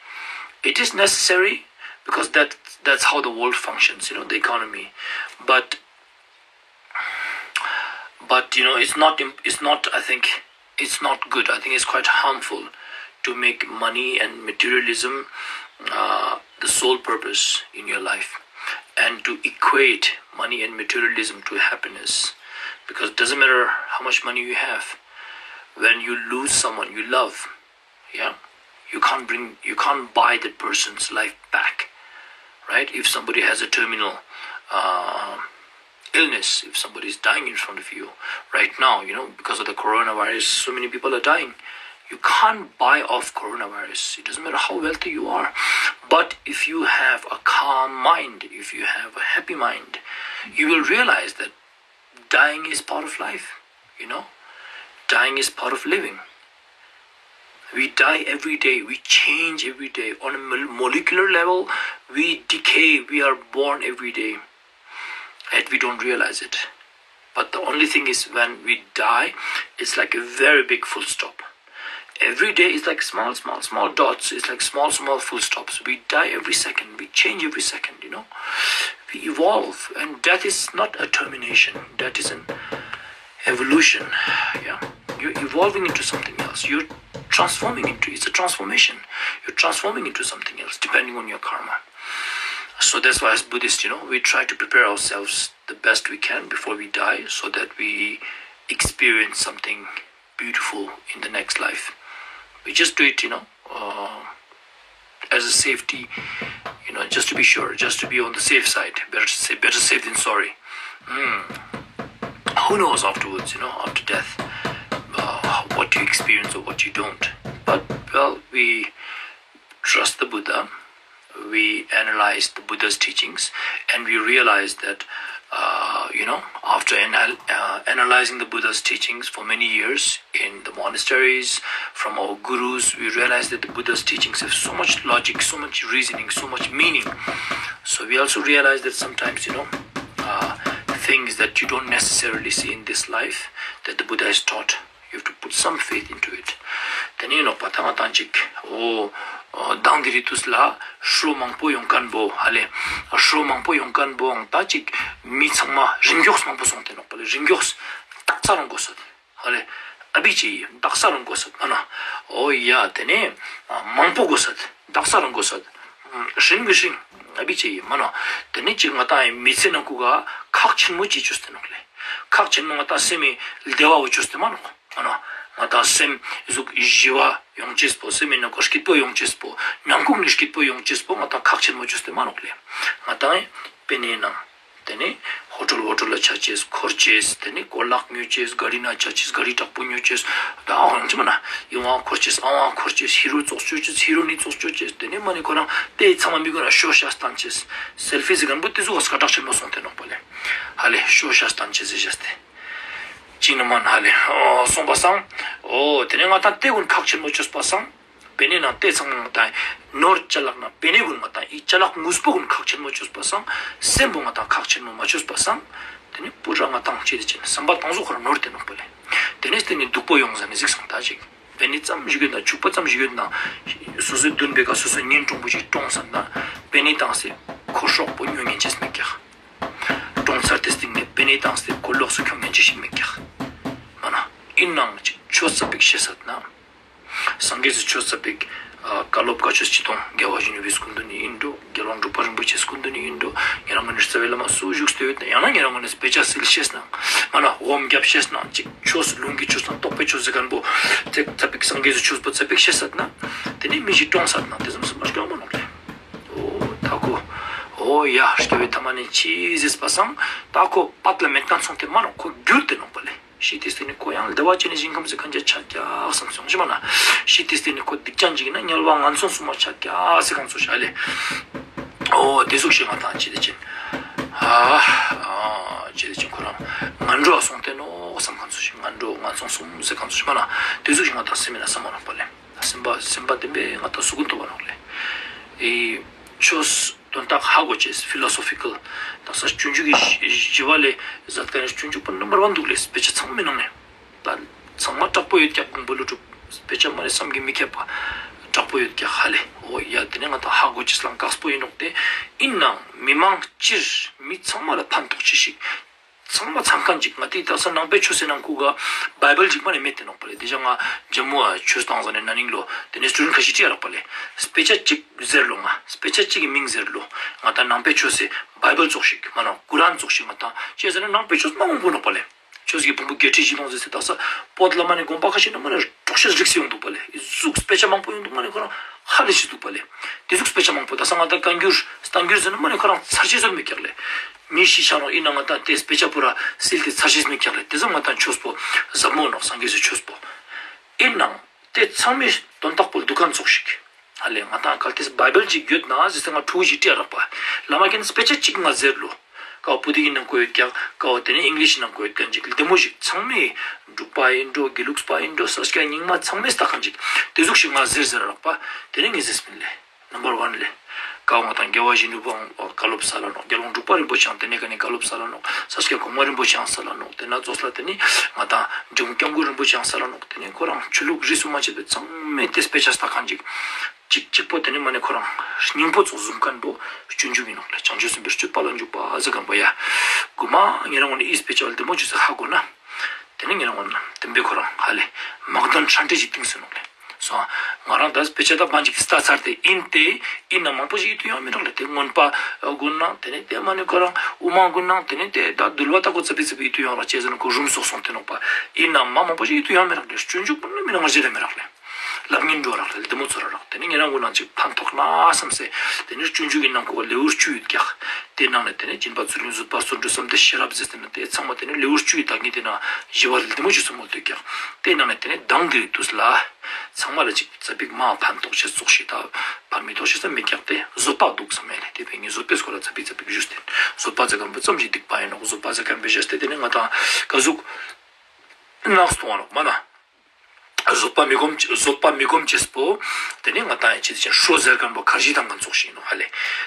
It is necessary because that that's how the world functions, you know, the economy. But but you know, it's not it's not, I think, it's not good. I think it's quite harmful to make money and materialism uh, the sole purpose in your life and to equate money and materialism to happiness, because it doesn't matter how much money you have, when you lose someone you love, yeah, you can't bring you can't buy that person's life back, right? If somebody has a terminal uh, illness, if somebody is dying in front of you right now, you know, because of the coronavirus, so many people are dying. You can't buy off coronavirus. It doesn't matter how wealthy you are. But if you have a calm mind, if you have a happy mind, you will realize that dying is part of life, you know? Dying is part of living. We die every day, we change every day. On a mol- molecular level, we decay, we are born every day. Yet we don't realize it. But the only thing is, when we die, it's like a very big full stop. Every day is like small, small, small dots. It's like small, small full stops. We die every second. We change every second, you know. We evolve. And death is not a termination. Death is an evolution. Yeah. You're evolving into something else. You're transforming into, it's a transformation. You're transforming into something else, depending on your karma. So that's why, as Buddhists, you know, we try to prepare ourselves the best we can before we die, so that we experience something beautiful in the next life. We just do it, you know, uh, as a safety, you know, just to be sure, just to be on the safe side. Better to say, better safe than sorry. Mm. Who knows afterwards, you know, after death, uh, what you experience or what you don't. But, well, we trust the Buddha. We analyze the Buddha's teachings, and we realize that, uh, you know, after anal- uh, analyzing the Buddha's teachings for many years in the monasteries, from our gurus, we realize that the Buddha's teachings have so much logic, so much reasoning, so much meaning. So we also realize that sometimes, you know, uh, things that you don't necessarily see in this life that the Buddha has taught, you have to put some faith into it. དེ་ནས་ནོག་པ་ད་ང་དང་ཅིག་ཨོ་ཨོ་མདང་དེ་རིང་དུས་ལ་ཧྲོ་མང་པོ་ཡོང་མཁན་པོ་ཧ་ལེ། ཧྲོ་མང་པོ་ཡོང་མཁན་པོའང་ད་ཅིག་མི་ཚང་མ་རིམ་མགྱོགས་མང་པོ་སོང་སྟེ་ནོག་པ་ལེ། རིམ་མགྱོགས་ཏག་ཙ་རང་དགོས་སོད་ཧ་ལེ། ཨ་བི་ཅི་ཡི་ཏག་ས་རང་དགོས་སོད་མ་ན། ཨོ་ཡ་དེ་ནས་མང་པོ་དགོས་སོད། ཏག་ས་རང་དགོས་སོད། ཧྲིང་གི་ཧྲིང་ཨ་བི་ཅི་ཡི་མ་ན། དེ་ནས་ཅིག་ང་དང་ཡི་མི་ཚེ་ནང་ཁུག་ག་ཁག་ཆེན་མོ་ཅིག་བཅོས་ཏེ་ནོག་ལེ། ཁག་ཆེན་མོ་ང་དང་སེམས་མི་བདེ་བ་བོ་བཅོས་ཏེ་མ་ནོག་ང་དང་ང་དང་སེམས་གཟུགས་ཞི་བ་ཡོང་ཅེས་པོ། སེམས་མི་ནང་ཁུག་སྐྱིད་པོ་ཡོང་ཅེས་པོ། ནང་ཁུག་ནས་སྐྱིད་པོ་ཡོང་ཅེས་པོ་ང་དང་ཁག་ཆེན་མོ་བཅོས་ཏེ་མ་ནོག་ལེ། ང་དང་ཡི་པེ་ནེ་ནང་དེ་ནས་ཧོ་ཊེལ་ཝོ་ཊེལ་ལ་ཆ་ཅེས་འཁོར་ཅེས། དེ་ནས་གོ་ལག་ཉོ་ཅེས། ག་རི་ན་ཆ་ཅེས། ག་རི་དྲག་པོ་ཉོ་ཅེས། ད་ཨང་ཅི་མ་ན་ཡི་ཝང་འཁོར་ཅེས། ཨ་ཝང་འཁོར་ཅེས། ཧི་རོ་ཙོག་བཅོ་ཅེས། ཧི་རོ་ནི་ཙོག་བཅོ་ཅེས། དེ་ནས་མ་ནི་ཁོ་རང་དེ་ཚང་མ་མི་དགོས་ན་ཤོ་ཤ་སྟན་ཅེས། སེལ་ཕི་ཟེར་མཁན་པོ་དེ་ཚོ་སྐད་གྲགས་ཆེན་པོ་སོང་སྟེ་ནོག་པ་ལེ། ཧ་ལེ་ཤོ་ཤ་སྟན་ཅེས་ཟེར་ཅེས་ཏེ། ཅི་ནི་མ་ན་ཧ་ལེ་ཨོ་སོང་པ་སང་། ཨོ་དེ་ནས་ང་དང་དེ་ཀུན་ཁག་ཆེན་མོ་བཅོས་པ་སང་། པེ་ནེ་ནང་དེ་ཚང་མ་ང་དང་ནོར་ཅ་ལག་ན་པེ་ནེ་ཀུན་ང་དང་ཡི་ཅ་ལག་དངོས་པོ་ཀུན་ཁག་ཆེན་མོ་བཅོས་པ་སང་། སེམས་པོ་ང་དང་ཁག་ཆེན་མོ་མ་བཅོས་པ་སང་། དེ་ནས་པུ་ར་ང་དང་ཅི་དེ་ཅན་བསམ་པ་དང་བཟོ་ཁོ་ར་ནོར་དེ་ནོག་པ་ལེ། དེ་ནས་དེ་ནས་སྡུག་པོ་ཡོང་ཟ་ནས་གཟིགས་སང་ད་ཅིག་པེ་ནེ་ཙམ་ཞིག་ཡོད་ན་ཕྱུག་པ་ཙམ་ཞིག་ཡོད་ན། སོ་སོའི་མདུན་པའི་ཀ་སོ་སོའི་གཉེན་དྲུང་པོ་ཅིག་གྲོངས་སང་ན། པེ་ནེ་བཏང་སྟེ་ཁོ་སྲོག་པོ་ཉོ་ཉན་ཅེས་མེད་ཀྱག་གྲོངས་ཚར་དེ་སྟེང་ནས་པེ་ནེ་བཏང་སྟེ་ཁོ་ལོགས་སུ་ཁྱོང་ཉན་ཅེས་ཤིག་མེད་ཀྱག་མ་ན། ཡིན་ནའང་ཅིག་ཆོས་ཚ་པིག་བཤད་ས་ན། སངས་རྒྱས་སུ་ཆོས་ཚ་པིག་བཀའ་སློབ་བཀའ་ཆོས་སྤྱི་དང་རྒྱལ་བ་ཡིན་ནི་བིས་ཀུན་ཏུ་ནི་ཡིན་འགྲོ། རྒྱལ་དབང་འབྲུག་པ་རིན་པོ་ཆེ་ཀུན་ཏུ་ནི་ཡིན་འགྲོ། ཉེ་རང་ངོས་ནས་རྩ་བའི་བླ་མ་སུ་བཞུགས་སྟེ་ཡོད་ན་ཡང་ན་ཉེ་རང་ངོས་ནས་དཔེ་ཆ་སིལ་ཤེས་ན། མ་ན་འོམ་རྒྱབ་ཤེས་ན་ཅིག་ཆོས་ལུང་གི་ཆོས་དང་རྟོགས་པའི་ཆོས་ཟེར་མཁན་པོ། དེ་ཚ་པིག་སངས་རྒྱས་སུ་ཆོས་པོ་ཚ་པིག་ཤེས་ས་ན། དེ་ནས་མི་ཞིག་གྲོངས་ས་ན་དེ་ཙམ་སུ་མ་སྐྱོ་མོ་ནོག་ལེ། ཨོ་ད་ཁོ། ཨོ་ཡ་སྐྱོ་བའི་ཐ་མ་ནས་ཅི་ཟེར་པ་སང་། ད་ཁོ་པད་ལ་མེད་ན་ཚོང་དེ་མ་ནོག་ཁོ་འགྱུར་དེ་ནོག་པ་ལེ། ཤི་དེ་སྟེ་ནི་ཁོ་ཡང་བདེ་བ་ཅན་ནི་ཞིང་ཁམས་སུ་གང་ཅི་ཆ་ཀྱག་བསམ་སོང་ཞི་མ་ན། ཤི་དེ་སྟེ་ནི་ཁོ་སྡིག་ཅན་ཅིག་ཡིན་ན་དམྱལ་བ་ངན་སོང་གསུམ་མ་ཆ་ཀྱག་ཟེར་གང་ཚོ་ཤ་ལེ། ཨོ་དེ་ཟུག་ཤི་ང་དང་ཅི་དེ་ཅན། ཨ་ཨ་ཅི་དེ་ཅན་ཁོ་རང་ངན་འགྲོ་སོང་སྟེ་ནོ་བསམ་གང་ཚོ་ཤི། ངན་འགྲོ་ངན་སོང་གསུམ་ཟེར་གང་ཚོ་ཤི་མ་ན། དེ་ཟུག་ཤི་ང་དང་སེམས་མེད་ན་བསམ་མ་རོགས་པ་ལེ། སེམས་པ་སེམས་པ་བདེན་པས་ང་དང་སུ་ཀུན་ཐོབ་པ་རོགས་ལེ། ཨེ་ཆོས། དོན་དག་ཧ་གོ་ཅེས་ཕི་ལོ་སོ་ཕི་ཀལ། ད་ས་སྤྱོད་འཇུག་གི་ཞི་བ་ལས་ཟད་ཀ་ནས་སྤྱོད་འཇུག་པ་ནམ་བར་བན་འདུག་ལས་དཔེ་ཆ་ཚང་མའི་ནང་ནས། ད་ཚང་མ་དྲག་པོ་ཡོད་ཀྱག་དགོངས་པ་ལུ་གྲུབ་དཔེ་ཆ་མ་ནས་བསམ་གྱིས་མི་ཁྱབ་པ་དྲག་པོ་ཡོད་ཀྱག་ཧ་ལེ། ཨོ་ཡ་དེ་ནས་ང་ད་ཧ་གོ་ཅེས་ལང་དཀགས་པོ་ཡིན་ནོག་སྟེ། ཡིན་ནའང་མི་མང་སྤྱིར་མི་ཚང་མ་ལ་ཕན་ཐོགས་ཅེས་ཤིག་ཚང་མ་ཚང་མཁན་ཅིག་ང་དེའི་དག་ས་ནང་པའི་ཆོས་སེ་ནང་ཁུག་ག་བའི་བལ་ཅིག་མ་ནས་མེད་དེ་ནོག་པ་ལེ། དེ་ཅང་ང་ཇམ་མུ་ཨ་ཆོས་བཏང་ཟ་ནས་ན་ནིང་ལོ་དེ་ནས་སུ་རིན་ཁ་ཤི་ཅི་ཡ་རག་པ་ལེ། དཔེ་ཆ་ཅིག་ཟེར་ལོ་ང་དཔེ་ཆ་ཅིག་གི་མིང་ཟེར་ལོ། ང་ད་ནང་པའི་ཆོས་སེ་བའི་བལ་ཙོགས་ཤིག་མ་ན་ཀུ་རན་ཙོགས་ཤིག་ང་ད་ཅི་ཟེར་ན་ནང་པའི་ཆོས་མ་འོང་གོ་ནོག་པ་ལེ། ཆོས་ཀྱི་ཕུང་པོ་བརྒྱད་ཁྲི་བཞི་སྟོང་ཟེར་སེ་དག་ས་བོད་ལ་མ་ནས་དགོན་པ་ཁ་ཤས་ན་མ་ནས་དྲོག་ཤེས་རིགས་སེ་ཡོང་འདུག་པ་ལེ། ཟུག་དཔེ་ཆ་མང་པོ་ཡོང་འདུག་མ་ནས་ཁོ་རང་ཧ་ལས་ཤི་འདུག་པ་ལེ། དེ་ཟུག་དཔེ་ཆ་མང་པོ་དག་ས་ང་ད་བཀའ་འགྱུར་བསྟན་འགྱུར་ཟེར་ན་མ་ནས་ཁོ་རང་ཚར་ཤེས་ཟེར་མི་ཀྱག་ལེ། མི་ཤི་ཆ་རང་ཡིན་ན་ང་ད་དེ་དཔེ་ཆ་པོ་ར་སིལ་ཏེ་ཚར་ཤེས་མི་ཀྱག་ལེ། དེ་ཙམ་ང་ད་ཆོས་པོ་ཟབ་མོ་ནོག་སངས་རྒྱས་སུ་ཆོས་པོ་ཡིན་ནང་། དེ་ཚང་མས་དོན་དག་པོ་འདུག་ག་ཚོགས་ཤིག་ཧ་ལས་ང་དང་གལ་ཏེ་བྷའི་བལ་ཅིག་ཡོད་ན་ཟེར་ཏེ་ང་ཕྲུ་གུ་ཞིག་སྤྲད་རག་པ། བླ་མ་ཁྱེད་དཔེ་ཆ་གཅིག་ང་ཟེར་ལོ། ཀའོ་བོད་ཡིག་ནང་བཀོད་ཡོད་ཀྱག་ཀའོ་དེ་ནས་ཨིང་ལིཤ་ནང་བཀོད་ཡོད་ཀྱག་ཅིག་ལྡེ་མོ་ཞིག་ཚང་མས་འབྲུག་པ་ཡིན་འགྲོ་དགེ་ལུགས་པ་ཡིན་འགྲོ་ས་སྐྱ་རྙིང་མ་ཚང་མས་ལྟ་མཁན་ཅིག་དེ་ཟུག་ཞིག་ང་ཟེར་ཟེར་རག་པ། དེ་ནས་ངས་ཟེར་སྤིན་ལས། Number one ལས། ཀའོ་ང་དང་རྒྱལ་བ་ཡིད་བཞིན་ནོར་བུའང་བཀའ་སློབ་སལ་ནོག་རྒྱལ་དབང་འབྲུག་པ་རིན་པོ་ཆེའང་དེ་ནས་ག་ནས་བཀའ་སློབ་སལ་ནོག་ས་སྐྱ་གོང་མ་རིན་པོ་ཆེའང་སལ་ནོག་དེ་ན་ཙོགས་ལ་དེ་ནས་ང་དང་འབྲི་གུང་སྐྱབས་མགོན་རིན་པོ་ཆེའང་སལ་ནོག་དེ་ནས་ཁོ་རང་ཆོས་ལུགས་རིས་སུ་མ་ཆད་པའི་ཚང་མས་དེ་དཔེ་ཆ་ལྟ་མཁན་ཅིག་གཅིག་གཅིག་པོ་དེ་ནི་མ་ནི་ཁོ་རང་སྙིང་པོ་ཚོ་བཟུང་མཁན་པོ་སྤྱོད་འཇུག་ཡིན་ནོག་ལེ། བྱང་ཆུབ་སེམས་དཔའི་སྤྱོད་པ་ལ་འཇུག་པ་ཟེར་མཁན་པོ་ཡ། དགུ་མ་ངེད་རང་ངོས་ནས་ཨིས་དཔེ་ཆ་བ་ལྡེ་མོ་ཅུ་ཟེར་ཧ་གོ་ན། དེ་ནི་ངེད་རང་ངོས་ནས་དེ་འབེ་ཁོ་རང་ཧ་ལས་མག་དོན་ཧྲ་འདྲེ་ཞིག་བཏིང་ཟེར་ནོག་ལེ། སོང་ང་རང་ད་དཔེ་ཆ་ད་བན་ཅིག་ལྟ་ཚར་ཏེ་ཡིན་ཏེ་ཡིན་ན་མང་པོ་ཞིག་ཡིད་དུ་ཡོང་མི་རག་ལེ། དེ་མངོན་པ་དགོན་ནང་དེ་ནི་དེ་མ་ནི་ཁོ་རང་དབུ་མ་དགོན་ནང་དེ་ནི་དེ་ད་འདུལ་བ་ད་ཁོ་ཙ་པི་ཙ་པི་ཡིད་དུ་ཡོང་རག་ཅེས་ཟེར་ན་ཁོ་རུམ་སོག་སོང་དེ་ནོག་པ། ཡིན་ན་མ་མང་པོ་ཞིག་ཡིད་དུ་ཡོང་མི་རག་ལེ། སྤྱོད་འཇུག་པོ་ནི་མི་རང་ཞེ་དྲག་མི་རག་ལེ། ལབ་ངན་འགྲོ་རག་ལེ་ལྡེ་མོ་ཚོ་ར་རག་དེ་ནས་ངེད་རང་ངོས་ནས་ཅིག་ཕན་ཐོགས་ན་བསམ་སེ། དེ་ནས་སྤྱོད་འཇུག་གི་ནང་ཁོ་ལེའུ་བཅུ་ཡོད་ཀྱག་དེ་ནང་ནས་དེ་ནས་སྦྱིན་པ་ཚུལ་ཁྲིམས་བཟོད་པ་བརྩོན་འགྲུས་བསམ་གཏན་ཤེས་རབ་ཟེར་དེ་ནས་དེ་ཚང་མ་དེ་ནས་ལེའུ་བཅུ་ཡི་བདག་ཉིད་དེ་ན་བཞི་བ་ལྡེ་མོ་ཅིག་གསུམ་མོ་ཡོད་ཀྱག་དེ་ནང་ནས་དེ་ནས་མདང་དེ་རིང་དུས་ལ་ཚང་མ་ལ་ཅིག་ཙ་པིག་མ་ཕན་ཐོགས་ཤེས་ཙོགས་ཤིག་ད་ཕན་མི་ཐོགས་ཤེས་ས་མི་ཀྱག་དེ་བཟོད་པ་འདུག་བསམ་མེད་ལེ། དེ་བས་ངས་བཟོད་པའི་སྐོར་ལ་ཙ་པིག་ཙ་པིག་ཞུས་ཏེ། བཟོད་པ་ཟེར་མཁན་པོ་ཙམ་ཞིག་སྡིག་པ་ཡིན་ནོག་བཟོད་པ་ཟེར་མཁན་པོ་བཞག་སྟེ་དེ་ནས་ང་དང་ག་ཟུག་ནགས་སུ་གཏོང་བ་ནོག་མ་ན། བཟོད་པ་མི་སྒོམ་བཟོད་པ་མི་སྒོམ་ཅེས་པོ། དེ་ནས་ང་དང་ཡང་ཅི་ཟེར་ཅན་ཧྲོ་ཟེར་མཁན་པོ་ཁར་ཇི་བཏང་མཁན་ཙོགས་ཤིག་ཡིན་ནོག་ཧ་ལེ།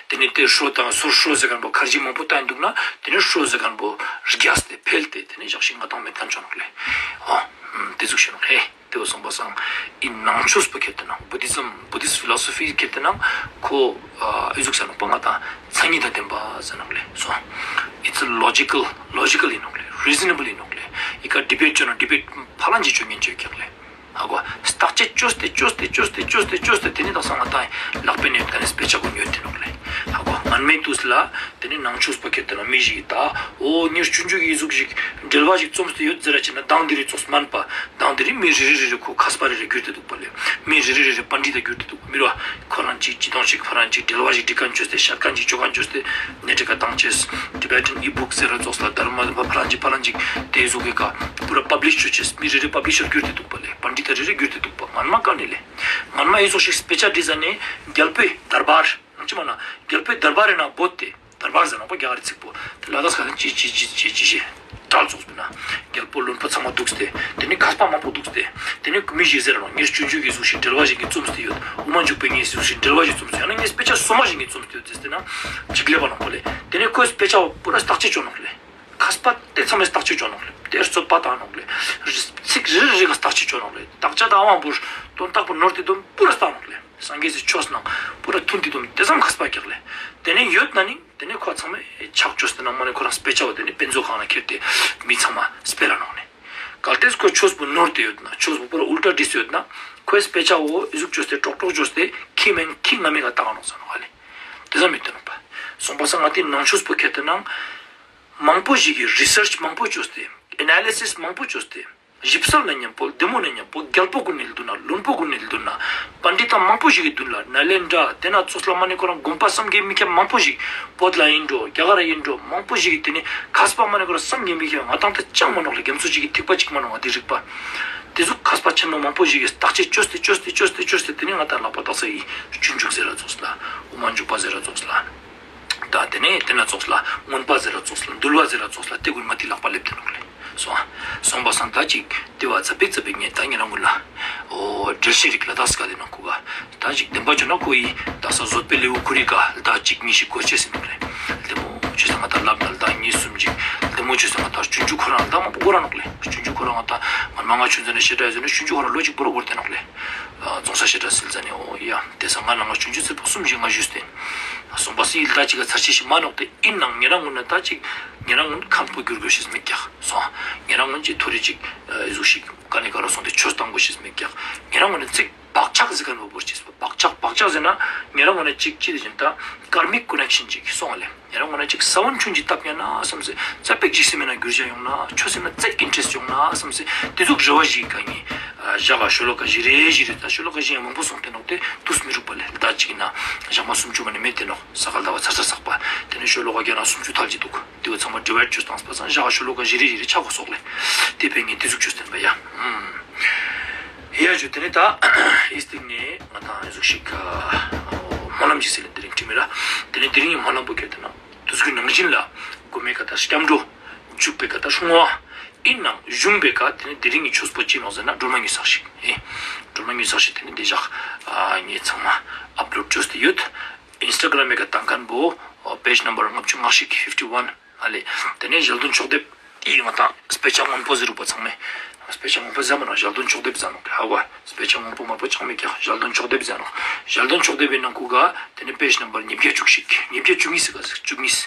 དེ་ནས་དེ་ཧྲོ་དང་སོར་ཧྲོ་ཟེར་མཁན་པོ་ཁར་ཇི་མང་པོ་བཏང་འདུག་ན་དེ་ནས་ཧྲོ་ཟེར་མཁན་པོ་རྒྱས་ཏེ་འཕེལ་ཏེ་དེ་ནས་ཞག་ཤིག་ང་དང་མེད་མཁན་ཆོག་ནོག་ལེ། ཨོ། དེ་ཟུག་ཤིག་ནོག་ཧེ། དེ་བོ་སོང་པ་སང་ཨིན་ནང་ཆོས་པོ་ཁྱེར་ཏེ་ན་Buddhism Buddhist philosophy ཁྱེར་ཏེ་ན་ཁོ་ཨ་ཨི་ཟུག་ཟེར་ནོག་པ་ང་དང་མཚན་ཉིད་དང་ལྡན་པ་ཟེར་ནོག་ལེ། སོང་། It's logical logical ཡིན་ནོག་ལེ། Reasonable ཡིན་ནོག་ལེ། ཨི་ཀ་ཌི་བེཊ་བཅོ་ན་ཌི་བེཊ་ཕ་ལང་ཅིག་བཅོ་ཉན་བཅོ་ཀྱག་ལེ། ཧ་གོ། བརྟག་དཔྱད་བཅོས་ཏེ་བཅོས་ཏེ་བཅོས་ཏེ་བཅོས་ཏེ་བཅོས་ཏེ་དེ་ནས་དག་ས་ང་དང་ལག་པའི་ནས་དཀའ་ནས་དཔེ་ཆ་གོ་ཉོས་ཏེ་ནོག་ལེ། ཧ་གོ། ངན་མེད་དུས་ལ་དེ་ནས་ནང་ཆོས་པ་ཁྱེར་ཏེ་ན་མི་ཞིག་ད་ཨོ་ངས་སྤྱོད་འཇུག་ཡི་ཟུག་ཞིག་འགྲེལ་བ་ཞིག་རྩོམ་སྟེ་ཡོད་ཟེར་ར་ཅེ་ན་མདང་དེ་རིང་ཙོགས་མན་པ། མདང་དེ་རིང་མི་རེ་རེ་རེ་རེ་ཁོ་མཁས་པ་རེ་རེ་གྱུར་ཏེ་འདུག་པ་ལེ། མི་རེ་རེ་རེ་རེ་པཎྜི་ཏ་གྱུར་ཏེ་འདུག་མི་རོ། ཁོ་རང་གཅིག་སྤྱི་དོན་ཞིག་ཕ་རང་གཅིག་འགྲེལ་བ་ཞིག་འབྲི་མཁན་བཅོས་ཏེ་བཤད་མཁན་ཅིག་བཅོ་མཁན་བཅོས་ཏེ་ནེ་ཊི་ཀ་བཏང་ཅེས། Tibetan e-book ཟེར་ར་ཙོགས་ལ་དྷརྨ་པ་ཕ་རང་གཅིག་ཕ་རང་གཅིག་དེ་ཟུག་གི་ཀ་པུ་ར་པབ་ལིཤ་བཅོ་ཅེས་མི་རེ་རེ་པབ་ལི་ཤར་གྱུར་ཏེ་འདུག་པ་ལེ། པཎྜི་ཏ་རེ་རེ་གྱུར་ཏེ་འདུག་པ་ངན་མ་ག་ནས་ལེ། ངན་མ་ཨི་ཟུག་ཞིག་དཔེ་ཆ་བྲིས་ཟ་ནས་རྒྱལ་པོའི་དར་བར་ཅི་མ་ན་རྒྱལ་པོའི་དར་བར་རེ་ན་བོད་དེ། དར་བར་ཟེར་ནོག་པ་རྒྱ་གར་ཚིག་པོ། དེ་ལ་དྭགས་ཁ་ལ་ཅི་ཅི་ཅི་ཅི་ཅི་ཞེས་གྲགས་ཙོགས་པ་ན། རྒྱལ་པོ་བློན་པོ་ཚང་མ་འདུག་སྟེ། དེ་ནི་མཁས་པ་མང་པོ་འདུག་སྟེ། དེ་ནི་མི་ཞིག་ཟེར་ནོག་ངས་སྤྱོད་འཇུག་གི་ཟུག་ཞིག་འགྲེལ་བ་ཞིག་གིས་རྩོམ་སྟེ་ཡོད། དབུ་མ་འཇུག་པའི་ངས་ཟུག་ཞིག་འགྲེལ་བ་ཞིག་རྩོམ་སྟེ་ཡོད། ཡང་ན་ངས་དཔེ་ཆ་སོ་མ་ཞིག་གིས་རྩོམ་སྟེ་ཡོད་ཟེར་ན། ཅིག་ལེབ་པ་ནོག་པ་ལེ། དེ་ནི་ཁོས་དཔེ་ཆ་བ་པུ་ར་བརྟག་དཔྱད་བཅོ་ནོག་ལེ། མཁས་པ་དེ་ཚང་མས་བརྟག་དཔྱད་བཅོ་ནོག་ལེ། དེ་རྩོད་པ་བཏང་ནོག་ལེ། ཚིག་རེ་རེ་རེ་ག་བརྟག་དཔྱད་བཅོ་ནོག་ལེ། བརྟག་དཔྱད་བཏང་བ་པུ་དོན་དག་པོ་ནོར་ཏེ་དོན་པུ་ར་བརྟག་ནོག་ལེ། སངས་རྒྱས་སི་ཆོས་ནང་པུ་ར་མཐུན་ཏེ་དོན་དེ་ཙམ་མཁས་པ་རྒྱག་ལེ། དེ་ནས་ཡོད་ན་ནི། དེ་ནས་ཁོ་ཚང་མས་ཕྱག་བཅོས་ཏེ་ནང་མ་ནས་ཁོ་རང་དཔེ་ཆ་བ་དེ་ནས་དཔེ་མཛོད་ཁང་ལ་ཁྱེར་ཏེ་མི་ཚང་མ་སྤེལ་ལ་གནང་ནས། གལ་ཏེ་ཁོ་ཆོས་པོ་ནོར་ཏེ་ཡོད་ན་ཆོས་པོ་པུ་ར་ཨུལ་ཊ་བྲིས་ཡོད་ན་ཁོས་དཔེ་ཆ་བོ་ཨི་ཟུག་བཅོས་ཏེ་ཀྲོག་ཀྲོག་བཅོས་ཏེ་ཁྱི་མེན་ཁྱི་ང་མེད་ག་བཏང་ནོག་ཟེར་ནོག་ཧ་ལེ། དེ་ཙམ་མི་བསྟན་ནོག་པ། སོང་པ་སང་ང་དེ་ནང་ཆོས་པོ་ཁྱེར་ཏེ་ནང་མང་པོ་ཞིག་གིས་རི་སར་ཆི་མང་པོ་བཅོས་ཏེ་ཨེ་ན་ལི་སིས་མང་པོ་བཅོས་ཏེ། ཞིབ་གསལ་ན་མཉམ་པོ་ལྡེ་མོ་ན་མཉམ་པོ་རྒྱལ་པོ་ཀུན་ནས་བསྡུ་ན་བླུན་པོ་ཀུན་ནས་བསྡུ་ན་པཎྜི་ཏ་མང་པོ་ཞིག་གི་མདུན་ལ་ནཱ་ལེནྡྲ་དེ་ན་ཙོགས་ལ་མ་ནི་ཁོ་རང་དགོན་པ་བསམ་གྱིས་མི་ཁྱབ་མང་པོ་ཞིག་བོད་ལ་ཡིན་འགྲོ་རྒྱ་གར་ཡིན་འགྲོ་མང་པོ་ཞིག་གི་དེ་ནི་མཁས་པ་མ་ནི་ཁོ་རང་བསམ་གྱིས་མི་ཁྱབ་ང་དང་དེ་ཅང་མ་ནོག་ལ་རྒྱ་མཚོ་ཞིག་གི་ཐིགས་པ་གཅིག་མ་ནོག་ང་དེ་རིག་པ། དེ་ཟུག་མཁས་པ་ཆེན་མོ་མང་པོ་ཞིག་གིས་བརྟག་དཔྱད་བཅོས་ཏེ་བཅོས་ཏེ་བཅོས་ཏེ་བཅོས་ཏེ་དེ་ནི་ང་དང་ལག་པ་བཏགས་ས་ཡི་སྤྱོད་འཇུག་ཟེར་ར་ཙོགས་ལ་དབུ་མ་འཇུག་པ་ཟེར་ར་ཙོགས་ལ། ད་དེ་ནས་དེ་ན་ཙོགས་ལ་མངོན་པ་ཟེར་ར་ཙོགས་ལ་འདུལ་བ་ཟེར་ར་ཙོགས་ལ་དེ་ཀུན་མ་དེ་ལག་པ་ལེབ་དེ་ནོག་ལེ། སོང་ཨ། སོང་པ་སང་ད་ཅིག་དེ་བ་ཙ་པིག་ཙ་པིག་ངས་ད་ཉེ་རང་ཀུན་ལ་ཨོ་འགྲེལ་བཤད་རིགས་ལ་དྭགས་སྐད་དེ་ནང་ཁུ་ག་ད་ཅིག་བདེན་པ་བྱུང་ན་ཁོ་ཡིས་དྭགས་ས་བཟོད་པའི་ལེའུ་ཁོ་རིག་ག་ད་ཅིག་གཉིས་ཤིག་གོ་ཆེ་ཟིན་ནོག་ལེ། ལྡེ་མོ་ཆོས་སེང་ང་ད་ལབ་ན་ད་གཉིས་གསུམ་ཅིག་ལྡེ་མོ་ཆོས་སེང་ང་ད་སྤྱོད་འཇུག་ཁོ་རང་ད་མང་པོ་གོ་ར་ནོག་ལེ། སྤྱོད་འཇུག་ཁོ་རང་ང་ད་ང་མ་ང་ཆུན་ཚ་ནས་ཤེས་ར་ཡོད་ཟེར་ན་སྤྱོད་འཇུག་ཁོ་རང་ལོ་ཅིག་པོ་ར་གོ་ར་དེ་ནོག་ལེ། རྫོང་ས་ཞེ་དྲག་སིལ་ཙ་ནས་ཨོ་ཡ་དེ་སང་ང་ལ་ང་ཆུང་ཆུང་ཚེ་ཕོ་གསུམ་བཞི་ང་ཞུས་ཏེ། སོང་པ་སི་ལ་ཅིག་ག་ཚར་ཆེ་ཞིག་མ་ནོག་དེ་ཡིན་ནང་ཉེ་རང་ངུན་ན་ད་ཅིག་ཉེ་རང་ངུན་མཁན་པོ་བསྒྱུར་དགོས་ཤེས་མེད་ཀྱག་སོང་། ཉེ་རང་ངུན་ཅིག་ཐོ་རི་ཅིག་ཨེ་ཟུག་ཞིག་ག་ནས་ག་རུ་སོང་སྟེ་ཆོས་བཏང་དགོས་ཤེས་མེད་ཀྱག་ཉེ་རང་ངུན་ན་ཚིག་བག་ཆགས་ཟེར་མཁན་པོ་བོར་ཅེས་པ་བག་ཆགས་བག་ཆགས་ཟེར་ན་ཉེ་རང་ངུན་ན་ཅིག་ཅི་ལས་ཅན་ད་ཀར་མིག་ཀོ་ནེག་ཤན་ཅིག་སོང་བ་ལེ། ཡང་ན་ང་ན་ཅིག་ས་བོན་ཆུན་གྱིས་བཏབ་ཉན་ན་བསམ་སེ་ཙ་པིག་ཅིག་སེམས་ན་འགྱུར་བ་ཡོང་ན་ཆོས་སེམས་ན་ཙིག་ཨིན་ཊེ་རེ་སི་ཡོང་ན་བསམ་སེ་དེ་ཚོ་རེ་བ་ཞིག་ག་ཡིན། ཨ་ཞག་ག་ཤོ་ལོ་ཀ་བཞི་རེ་བཞི་རེ་ད་ཤོ་ལོ་ཀ་བཞི་ཡང་མང་པོ་སོང་སྟེ་ནོག་དེ་དུས་མི་རུག་པ་ལས་ཟླ་གཅིག་ན་ཞག་མ་སུམ་ཅུ་མ་ནི་མེད་དེ་ནོག་ས་ག་ཟླ་བ་ཚར་ཚར་ཚགས་པ་དེ་ནས་ཤོ་ལོ་ཀ་བརྒྱ་ན་སུམ་ཅུ་ཐལ་གྱི་འདུག་དེ་བས་ཚང་མ་ཌི་ཝའི་ཌི་བཅོས་བཏང་སྤ་སང་ཞག་ག་ཤོ་ལོ་ཀ་བཞི་རེ་བཞི་རེ་ཆག་གོ་སོག་ལས་དེ་ཕན་ངེས་དེ་ཚོ་བཅོས་སྟེ་ན་པ་ཡ། ཡ་ ཅུ་དེ་ནས་ད་ཨིས་ཏིག་ནས་ང་དང་ཨེ་ཟུག་ཞིག་སྨོན་ལམ་ཅིག་ཟེར་ལ་དེ་རིང་ཁྲིད་མི་ར། དེ་ནས་དེ་རིང་གི་སྨོན་ལམ་པོ་ཁྱེར་ཏེ་ན་དུས་ཀྱི་ནང་བཞིན་ལ་དགོས་མེད་ཀ་ད་སྐྱབས་འགྲོ་འཇུག་པའི་ཀ་ད་སྲུང་བ་ཨིན་ནང་གཞུང་པའི་ཀ་དེ་ནས་དེ་རིང་གི་ཆོས་པོ་ཅི་ནོག་ཟེར་ན་སྒྲོལ་མ་ཉུལ་ས་ཞིག་ཨེ། སྒྲོལ་མ་ཉུལ་ས་ཞིག་དེ་ནས་དེ་བཞག་ངས་ཚང་མ་ཨབ་ལོཌ་བཅོས་ཏེ་ཡོད། ཨིན་སི་ཊ་གྷ་རམ་མི་ཀ་དང་མཁན་པོ་པེ་ཇི་ནམ་བར་ལྔ་བཅུ་ང་བཞི་གི་fifty one། ཨ་ལེ། དེ་ནས་ཞལ་འདོན་ཕྱོགས་སྡེབ་ཡིན་ང་དང་སྤེ་ཆ་སྔོན་པོ་ཟེར་རུག་པ་ཚང་མས། སྤེ་ཆ་སྔོན་པོ་ཟེར་མ་ན་ཞལ་འདོན་ཕྱོགས་སྡེབ་ཟེར་ནོག་ལེ། ཧ་གོ། སྤེ་ཆ་སྔོན་པོ་དམར་པོ་ཆགས་མེད་ཀྱང་ཞལ་འདོན་ཕྱོགས་སྡེབ་ཟེར་ནོག་ཞལ་འདོན་ཕྱོགས་སྡེབ་ཡིན་ནང་ཁུ་ག་དེ་ནས་པེ་ཇི་ནམ་བར་ཉིས་བརྒྱ་བཅུ་གཅིག་ཉིས་བརྒྱ་བཅུ་གཉིས་ཟེར་ག་ཟེར་བཅུ་གཉིས།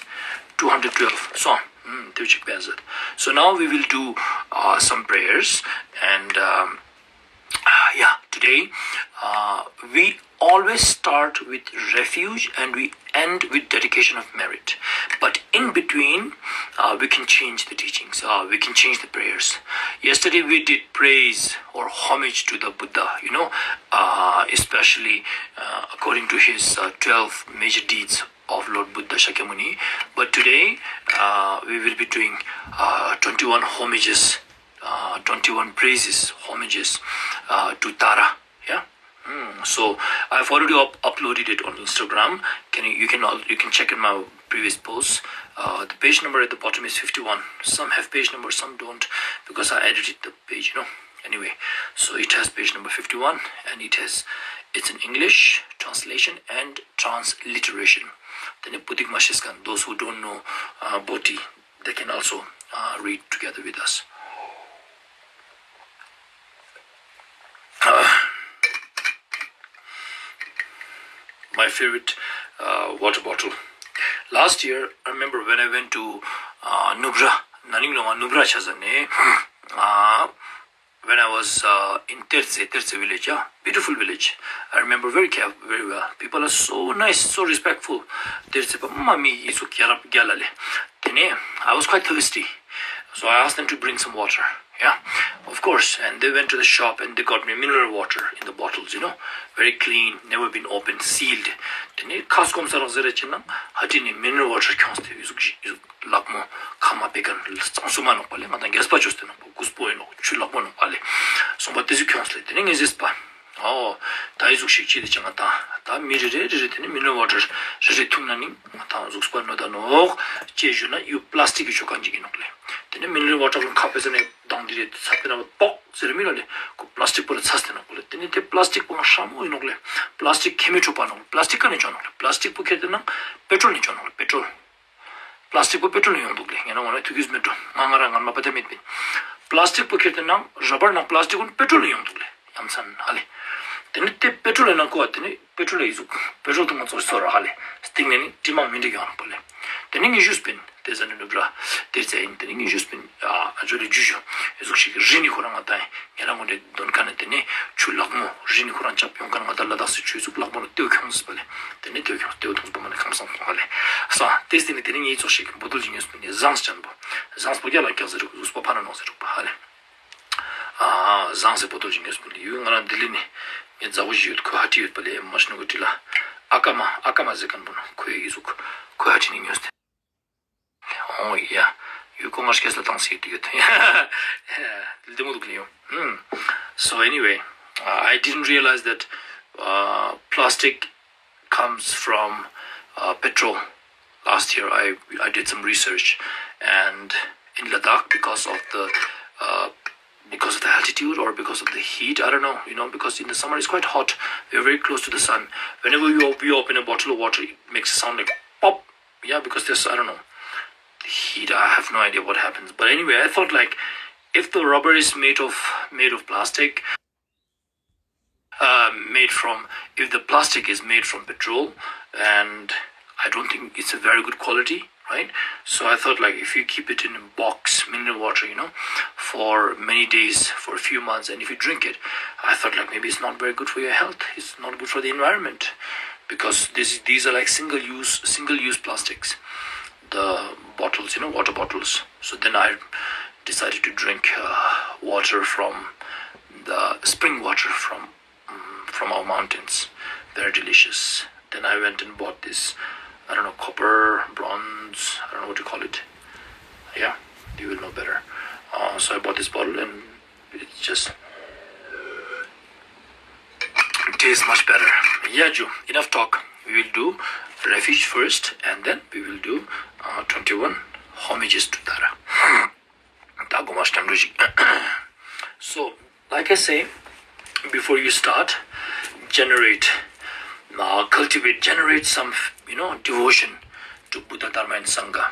two hundred twelve སོང་། དེ་གཅིག་པས་ཟེར། So now we will do uh, some prayers and um, yeah, today uh, we always start with refuge and we end with dedication of merit. But in between, uh, we can change the teachings, uh, we can change the prayers. Yesterday we did praise or homage to the Buddha, you know, uh, especially uh, according to his uh, twelve major deeds of Lord Buddha Shakyamuni. But today uh, we will be doing uh, twenty-one homages, uh, twenty-one praises, homages uh, to Tara. Yeah. Mm. So I've already up- uploaded it on Instagram. Can you, you can all you can check in my previous posts. Uh, the page number at the bottom is fifty-one. Some have page number, some don't, because I edited the page. You know. Anyway, so it has page number fifty-one, and it has it's in English translation and transliteration. Then Buddhik Masheskan, those who don't know uh, Boti, they can also uh, read together with us. My favorite uh, water bottle. Last year, I remember when I went to uh, Nubra, Naning Longa Nubra Chazane, uh, when I was uh, in Tertse, Tertse village, yeah, beautiful village. I remember very care- very well. People are so nice, so respectful. Tertse pa mami isu kiarap gyalale. Tene, I was quite thirsty. So I asked them to bring some water. Yeah, of course. And they went to the shop and they got me mineral water in the bottles, you know, very clean, never been opened, sealed. Then it cost come sarang zera chinang, hatini mineral water kyonste yuzuk yuzuk lakmo kama pekan suma no pale, mata gespa juste no, guspo no, chu lakmo no pale. Sumba tezu kyonsle, then is pa. ཨོ། ད་ཡི་གཟུགས་ཤིག་ཅི་དེ་ཅང་ང་ད། ད་མི་རེ་རེ་རེ་རེ་དེ་ནི་མི་ནོར་ཝ་ཊར་རེ་རེ་འཐུང་ན་ནི་ང་ད་གཟུགས་པ་ནོར་ད་ནོག་ཅེས་ཞུ་ན་ཡུ་པ་ལ་སི་ཊིག་གི་ཆོ་ག་འཇིག་གི་ནོག་ལེ། དེ་ནི་མི་ནོར་ཝ་ཊར་ལ་ཁ་ཕེ་ཟེར་ནས་དང་དེ་རེ་ཚ་པེ་ན་པོག་ཟེར་མི་ལ་ལེ། ཁོ་པ་ལ་སི་ཊིག་པོ་ལ་ཚ་སྟེ་ནོག་ལེ། དེ་ནི་དེ་པ་ལ་སི་ཊིག་པོ་ང་ཧྲ་མོ་ཡིན་ནོག་ལེ། པ་ལ་སི་ཊིག་ཁེ་མི་ཁྲོ་པ་ནོག་པ་ལ་སི་ཊིག་ག་ནས་ཆོག་ནོག་ལེ། པ་ལ་སི་ཊིག་པོ་ཁེ་དེ་ན་པེ་ཊྲོལ་ནས་ཆོག་ནོག་ལེ། པེ་ཊྲོལ། པ་ལ་སི་ཊིག་པོ་པེ་ཊྲོལ་ནས་ཡོང་འདུག་ལེ། ངས་ན་ངོ་ན་ཐུགས་ཀྱིས་མི་འགྲོ། ང་ང་རང་ངར་མ་པ་ཏ་མེད་པིན། པ་ལ་སི་ཊིག་པོ་ཁྱེར་ཏེ་ན་ར་བར་ནང་པ་ལ་སི་ཊིག་ཀུན་པེ་ཊྲོལ་ནས་ཡོང་འདུག་ལེ། ཡ་མཚན་ཧ་ལེ། དེ་ནི་དེ་པེ་ཊྲོལ་ལ་ནང་ཁོ་བ་དེ་ནི་པེ་ཊྲོལ་ལ་ཡི་ཟུག་པེ་ཊྲོལ་དུ་མ་ཚོར་སོ་ར་ཧ་ལེ། སྟེང་ནས་ནི་དྲི་མ་མི་འདྲ་ཡོང་པ་ལེ། དེ་ནི་ངས་ཞུས་པིན། དེ་ཟ་ནི་ནུབ་ར། དེ་ཚེ་ཡིན་དེ་ནི་ངས་ཞུས་པིན། ཨ་ཨ་ཇོ་ལེ་ཇུ་ཇུ། ཡི་ཟུག་ཞིག་རི་ནི་ཁོ་རང་ང་ད་ཡིན། ངེད་རང་ངོ་འདྲེ་འདོན་མཁན་ནི་དེ་ནས་ཆུ་ལག་མོ་རི་ནི་ཁོ་རང་ཆབ་ཡོང་མཁན་ང་ད་ལ་དྭགས་སི་ཆུ་ཟུག་ལག་མོ་ལ་ལྟེའུ་ཁྱོངས་སི་པ་ལེ། དེ་ནས་ལྟེའུ་ཁྱོངས་ལྟེའུ་ཐོངས་པ་མ་ནས་ཁམས་སང་ཐོངས་ཧ་ལེ། ས་དེ་སྟེང་ནས་དེ་ནས་ངེད་ཚོགས་ཤིག་བོ་དོལ་གྱི་ངོས་སུ་ནས་ཟངས་ཅན་པོ། ཟངས་པོ་རྒྱ་ལ་སྐྱག་ཟེར་རུག་ཟུག་པ་ཕ་ན་ནོག་ཟེར་རུག་པ་ཧ་ལེ། ཨ་ཟངས་སི་བོ་དོལ་གྱི་ངོས་སུ་ནས་ཡུལ་ང་རང་ལྡི་ལི་ནས་ངེད་མཛའ་བོ་ཞིག་ཡོད་ཁོ་ཧ་ཁྲི་ཡོད་པ་ལེ། མ་ཤི་ནུ་གི་ཁྲི་ལ་ཨ་ཀ་མ་ཨ་ཀ་མ་ཟེར་མཁན་པོ་ནོ་ཁོ་ཡི་ཟུག་ཁོ་ཧ་ཁྲི་ནས་ངོས་སྟེ། ཨོ་ཡ། ཡུལ་སྐོར་ང་སྐྱེས་ལ་བཏང་སྲིད་དུ་ཡོད། ལྡེ་མོ་འདུག་ལེ་ཡོང་། So anyway, uh, I didn't realize that uh, plastic comes from uh, petrol. Last year, I, I did some research, and in Ladakh, because of the uh, because of the altitude or because of the heat, I don't know, you know, because in the summer it's quite hot. We're very close to the sun. Whenever you, op- you open a bottle of water, it makes a sound like pop. Yeah, because there's, I don't know, the heat. I have no idea what happens. But anyway, I thought like if the rubber is made of made of plastic, uh, made from if the plastic is made from petrol, and I don't think it's a very good quality, right? So I thought like if you keep it in a box, mineral water, you know, for many days, for a few months, and if you drink it, I thought like maybe it's not very good for your health. It's not good for the environment because this these are like single use single use plastics, the bottles, you know, water bottles. So then I decided to drink uh, water from the spring water from mm, from our mountains. Very delicious. Then I went and bought this, I don't know, copper, bronze, I don't know what you call it. Yeah, you will know better. Uh, so I bought this bottle and it's just It's much better. Yeah, Ju, enough talk. We will do refuge first, and then we will do uh, twenty-one homages to Tara. ད་དགོངས་པ་སྐྱབས་འགྲོ་ཞིག So, like I say, before you start, generate, uh, cultivate, generate some, you know, devotion to Buddha, Dharma, and Sangha.